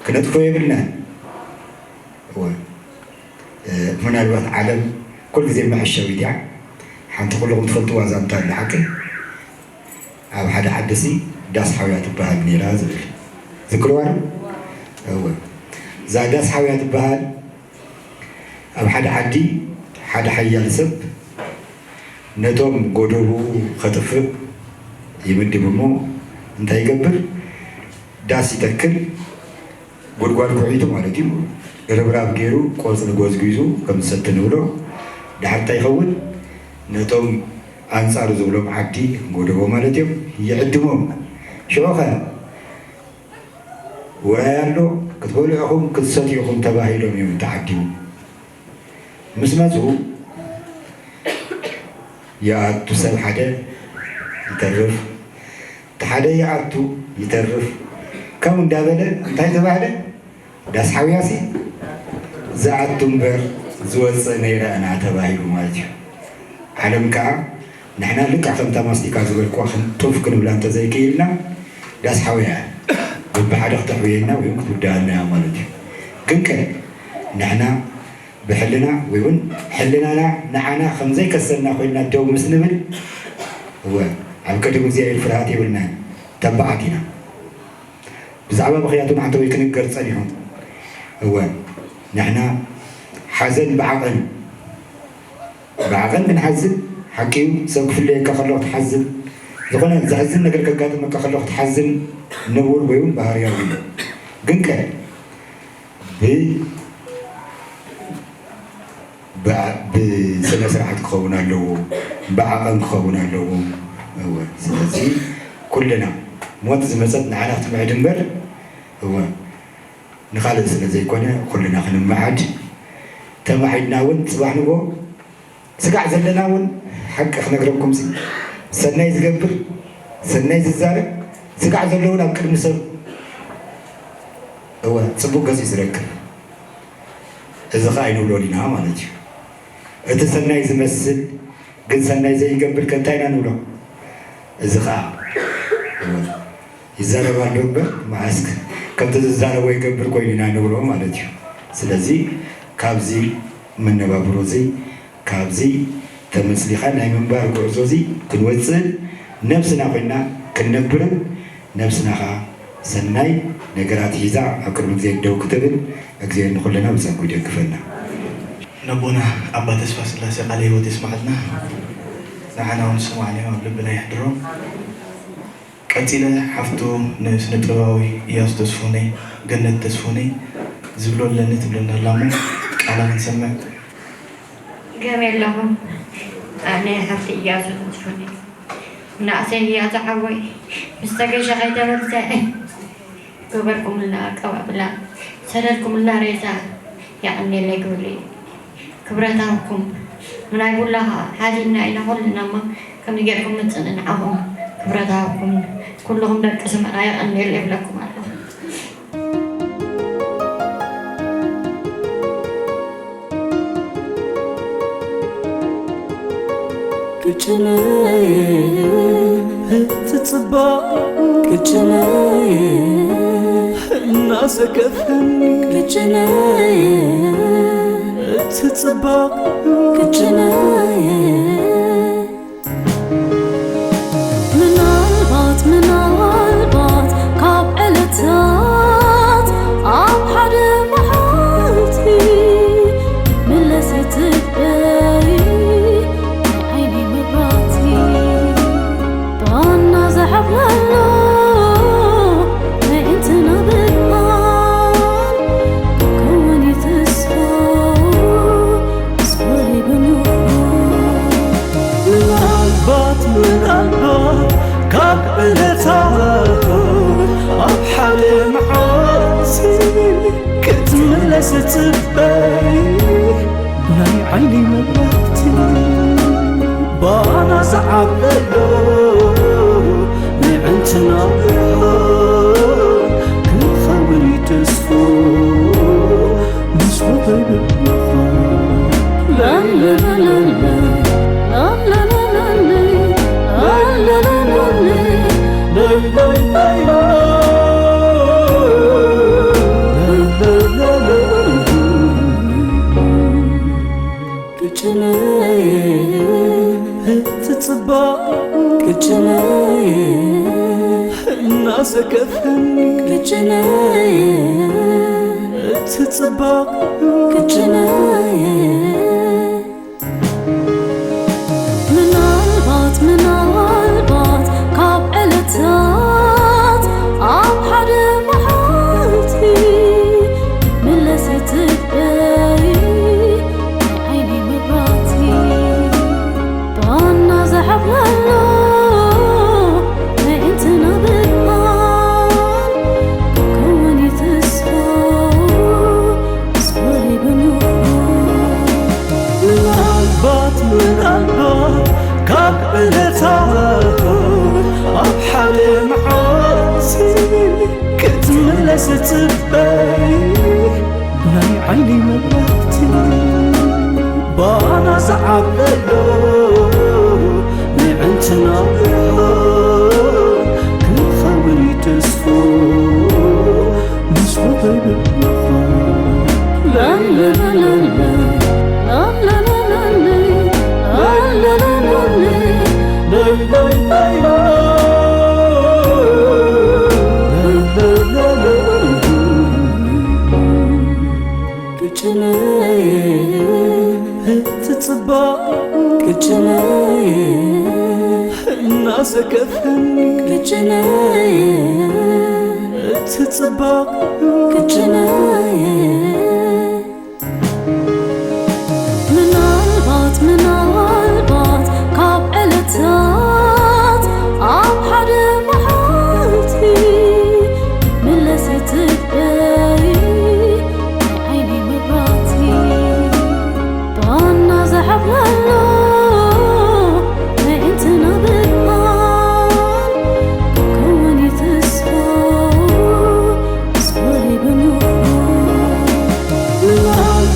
ክነጥፎ የብልናን። እወ፣ እ፣ ምናልባት ዓለም ኩሉ ግዜ መሐሸዊት እያ። ሓንቲ ኩልኹም ትፈልጥዋ ዛንታ ኣላ ሓቂ። ኣብ ሓደ ዓዲ ሲ ዳስ ሓውያ ትበሃል ነይራ ዝብል ዝክርዋ ዶ? እወ፣ እዛ ዳስ ሓውያ ትበሃል ኣብ ሓደ ዓዲ ሓደ ሓያል ሰብ ነቶም ጎደቡ ከጥፍእ ይምድብ እሞ እንታይ ይገብር? ዳስ ይተክል፣ ጉድጓድ ኩዒቱ ማለት እዩ። ርብራብ ገይሩ ቆፅሊ ጎዝጒዙ ከም ዝሰቲ ንብሎ። ድሓር እንታይ ይኸውን? ነቶም ኣንፃሩ ዝብሎም ዓዲ ጎደቦ ማለት እዮም ይዕድሞም። ሽዑኸ ውራይ ኣሎ ክትበልዑኹም ክትሰትዩኹም ተባሂሎም እዮም ተዓዲሙ። ምስ መፁ ይኣቱ ሰብ ሓደ ይተርፍ፣ እቲ ሓደ ይኣቱ ይተርፍ። ከምኡ እንዳበለ እንታይ ተባህለ? ዳስ ሓውያሲ ዝኣቱ እምበር ዝወፅእ ነይረኣና ተባሂሉ ማለት እዩ። ዓለም ከዓ ንሕና ልክዕ ከምታ ማስቲካ ዝበልኩዋ ክንጡፍ ክንብላ እንተዘይክኢልና ዳስ ሓውያ እያ። በብሓደ ክተሕውየና ወይ እውን ክትውድኣና እያ ማለት እዩ። ግን ከ ንሕና ብሕልና ወይ እውን ሕልናና ንዓና ከም ዘይከሰና ኮይና ደው ምስ ንብል፣ እወ፣ ኣብ ቅድሚ እግዚኣብሔር ፍርሃት የብልናን። ተባዓት ኢና። ብዛዕባ ብኽያቱ ማዕተወይ ክንገር ጸኒሑ። እወ፣ ንሕና ሓዘን ብዓቐን፣ ብዓቐን ክንሓዝን ሓቂ እዩ። ሰብ ክፍለየካ ከሎ ክትሓዝን፣ ዝኾነ ዘሕዝን ነገር ከጋጥመካ ከሎ ክትሓዝን ንቡር ወይ እውን ባህርያዊ እዩ። ግን ከ ብ-፣ ብ-፣ ብዘ-፣ ስነ ስርዓት ክኸውን ኣለዎ፣ ብዓቐን ክኸውን ኣለዎ። እወ፣ ስለዚ ኩልና ሞት ዝመጸት ንዓና ክትምዕድ እምበር፣ እወ፣ ንኻልእ ስለ ዘይኮነ ኩልና ክንመዓድ፣ ተማዒድና እውን ጽባሕ ንጎ ስጋዕ ዘለና እውን ሓቂ ክነግረኩም ሲ ሰናይ ዝገብር ሰናይ ዝዛረብ ስጋዕ ዘለውን ኣብ ቅድሚ ሰብ እወ ጽቡቅ ገጽ እዩ ዝረክብ። እዚ ኸዓ ኣይንብሎን ኢና ማለት እዩ። እቲ ሰናይ ዝመስል ግን ሰናይ ዘይገብር ከ እንታይ ኢና ንብሎ? እዚ ኸዓ እወ ይዛረብ ኣሎ እምበር መዓስ ከምቲ ዝዛረቦ ይገብር ኮይኑ ኢና ንብሎ ማለት እዩ። ስለዚ ካብዚ መነባብሮ እዚ ካብዚ ተመስሊኻ ናይ ምንባር ጉዕዞ እዚ ክንወፅእ ነብስና ኮይና ክንነብርን ነብስና ኸዓ ሰናይ ነገራት ሒዛ ኣብ ቅድሚ እግዚኣብሔር ደው ክትብል እግዚኣብሔር ንኹልና ብፀጉ ይደግፈና። ነቦና ኣባ ተስፋ ስላሴ ቃለ ህይወት የስማዕልና። ንዓና እውን ዝሰማዕናዮ ኣብ ልብና የሕድሮ። ቀጺለ ሓፍቱ ንስነ ጥበባዊ እያሱ ተስፉነይ፣ ገነት ተስፉነይ ዝብሎ ኣለኒ ትብለና ኣላ እሞ ቃላ ክንሰምዕ። ገም የለኹም። ኣነ ሓፍቲ እያሱ ተስፉነይ። ንኣሰይ እያሱ ሓወይ ምስ ተገሸ ከይተበልሰ ገበርኩምልና ኣቀባብላ፣ ሰደድኩምልና ሬሳ የቐንየለይ ክብል እዩ። ክብረት ሃብኩም። ምናይ ቡላ ኸዓ ሓዚንና ኢና ኩልና እሞ ከምዚ ጌርኩም ምጽንናዕኹም ክብረት ሃብኩም። ኩልኹም ደቂ ስመራ የቐንየለይ ይብለኩም ኣለኹ። ቅጭነይ እቲ ጽባቕ ቅጭነይ እናሰከፈኒ ቅጭነይ እቲ ጽባቕ ቅጭነይ ምናልባት ምናልባት ካብ ዕለታት ኣብ ሓደ መዓልቲ ምለስ ይትበይ ናይ ዓይኒ መብራህቲ ባና ዝሓብለሎ ናይ ዕንትና ብርሃን ክከውን ይትስፎ ምናልባት ምናልባት ካብ ዕለታት ኣብ ሓደ መዓልቲ ክትምለስ እጽበይ ናይ ዓይኒ መብራህቲ ባና ዝዓብለሎ ናይ ዕንትና ብርሃን ክኸውን ይትስፎ ቅጭነይ እቲ ጽባቕ ቅጭነይ እናሰከፈኒ ቅጭነይ እቲ ጽባቕ ቅጭነይ ምናልባት ምናልባት ካብ ዕለታት ኣብ ሓደ መዓልቲ ምለስ ይትበይ ናይ ዓይኒ መብራህቲ ባና ዝሓብለሎ ናይ ዕንትና ብርሃን ክከውን ይትስፎ ምናልባት ምናልባት ካብ ዕለታት ኣብ ሓደ መዓልቲ ክትምለስ እጽበይ ናይ ዓይኒ መብራህቲ ባና ዝዓብለሎ ናይ ዕንትና ብርሃን ክኸውን ይትስፎ ቅጭነይ እቲ ጽባቕ ቅጭነይ እናሰከፈኒ ቅጭነይ እቲ ጽባቕ ቅጭነይ ምናልባት ምና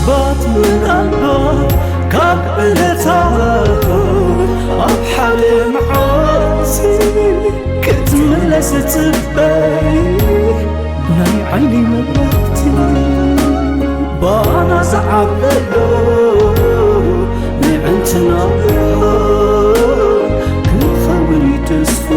ባት ምናልባት ካብ ዕለታት ኣብ ሓደ መዓልቲ ክትምለስ እጽበይ። ናይ ዓይኒ መብራህቲ ባና ዝዓበሎ ናይ ዕንትና ብርሃን ክኸውን እዩ ተስፎ።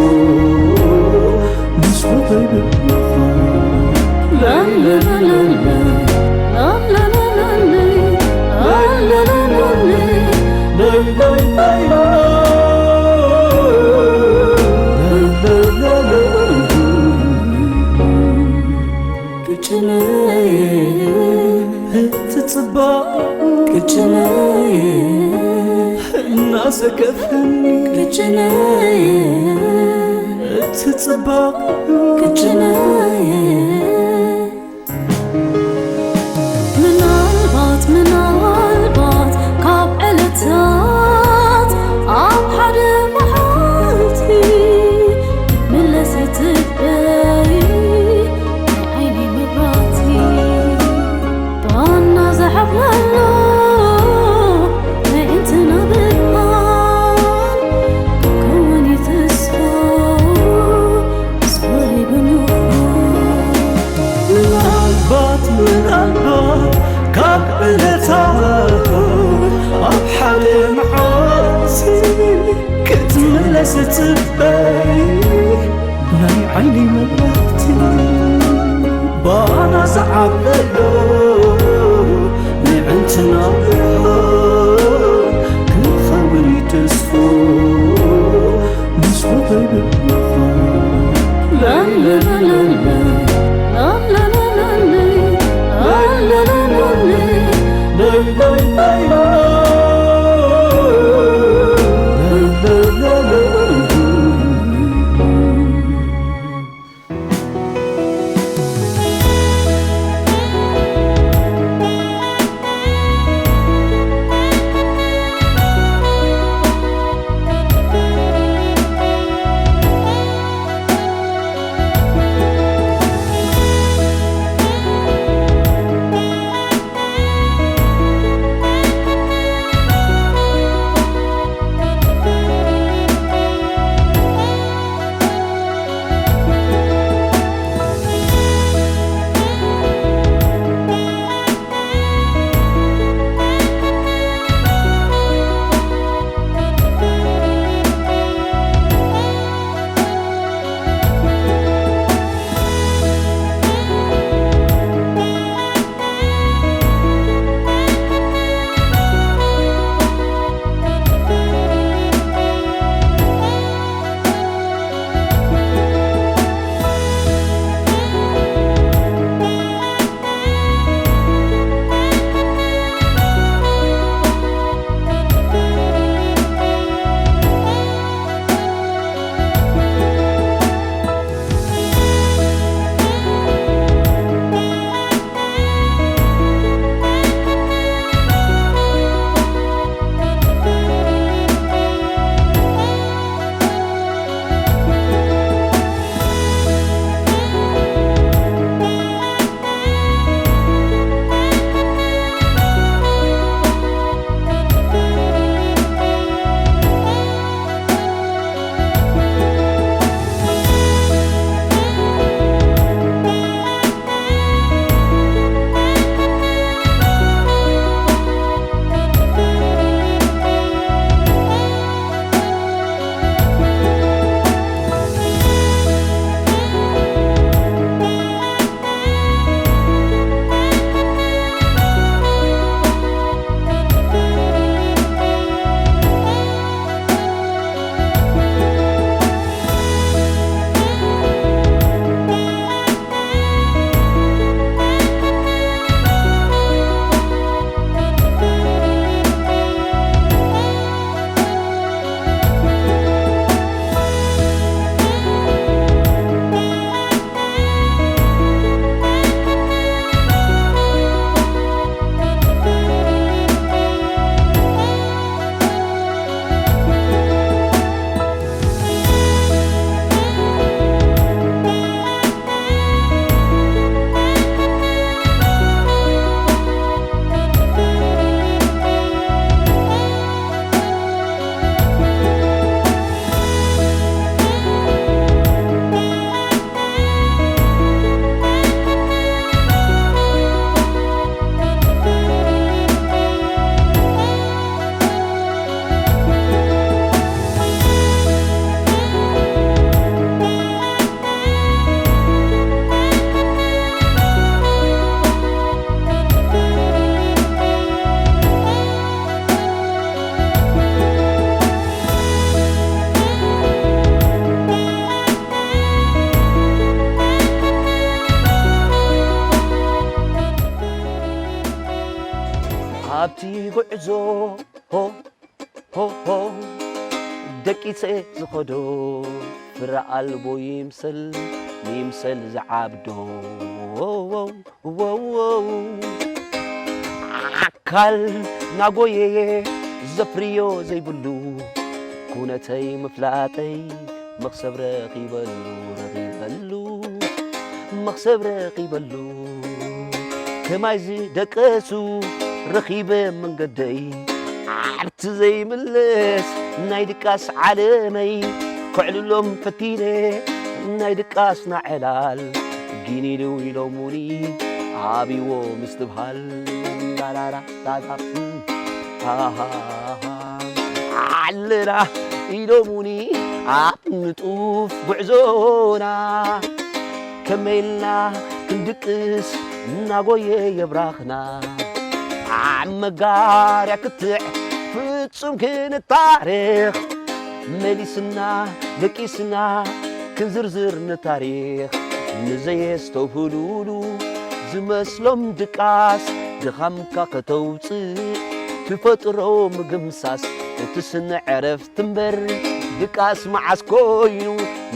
ቅጭነየ ትጽባቕ ቅጭነየ እናሰከፍኒ ቅጭነየ ትጽባቕ ቅጭነየ። ምናልባት ምናልባት ካብ ዕለታት ኣብ ሓደ መዓልቲ ክትምለስ እጽበይ። ናይ ዓይኒ መብራህቲ ባና ዝዓብለሎ ናይ ዕንትና ብርሃን ክኸውን እዩ ተስፋ። ምናልባት ምናልባት ካብ ዕለታት ኣብ ሓደ መዓልቲ ክትምለስ እጽበይ። ናይ ዓይኒ መብራህቲ ባና ዝዓበሎ ናይ ዕንትና ብርሃን ክኸውን እዩ ተስፎ። ኣብቲ ጉዕዞ ሆ ሆ ሆ ደቂሰ ዝኸዶ ፍረ ኣልቦ ይምሰል፣ ይምሰል ዝዓብዶ። ኣካል ናጎየየ ዘፍርዮ ዘይብሉ ኩነተይ ምፍላጠይ መኽሰብ ረኺበሉ፣ ረኺበሉ፣ መኽሰብ ረኺበሉ። ከማይ ዝደቀሱ ረኺበ መንገደይ፣ ዓርኪ ዘይምለስ ናይ ድቃስ ዓለመይ፣ ከዕልሎም ፈቲነ ናይ ድቃስና ዕላል፣ ግን ኢሉ ኢሎሙኒ ኣብይዎ ምስትብሃል። ላላላ ላላ፣ ኣሃሃሃ። ዓለና ኢሎሙኒ ኣብ ንጡፍ ጉዕዞና፣ ከመይ ኢልና ክንድቅስ እናጎየ የብራኽና። ኣብ መጋርያ ክትዕ ፍጹም ክንታረኽ፣ መሊስና ደቂስና ክንዝርዝር ንታሪኽ። ንዘየስተውህሉሉ ዝመስሎም ድቃስ፣ ድኻምካ ከተውጽእ ትፈጥሮ ምግምሳስ። እቲ ስነ ዕረፍቲ እምበር ድቃስ መዓስ ኮይኑ፣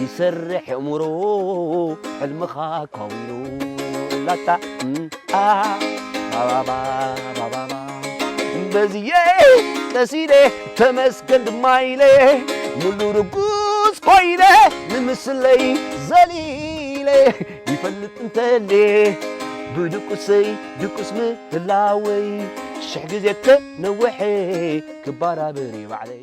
ይሰርሕ ኣእምሮ ሕልምኻ ካዊኑ። ላታ፣ እም፣ ኣ፣ ባባባ፣ ባባባ። በዝየ ቀሲለ ተመስገን ድማ ኢለ፣ ሙሉ ርጉስ ኮይነ ንምስለይ ዘሊለ። ይፈልጥ እንተልየ ብድቁሰይ ድቁስ ምህላወይ፣ ሽሕ ግዜ ተነውሐ ክባራበር እየ ባዕለይ።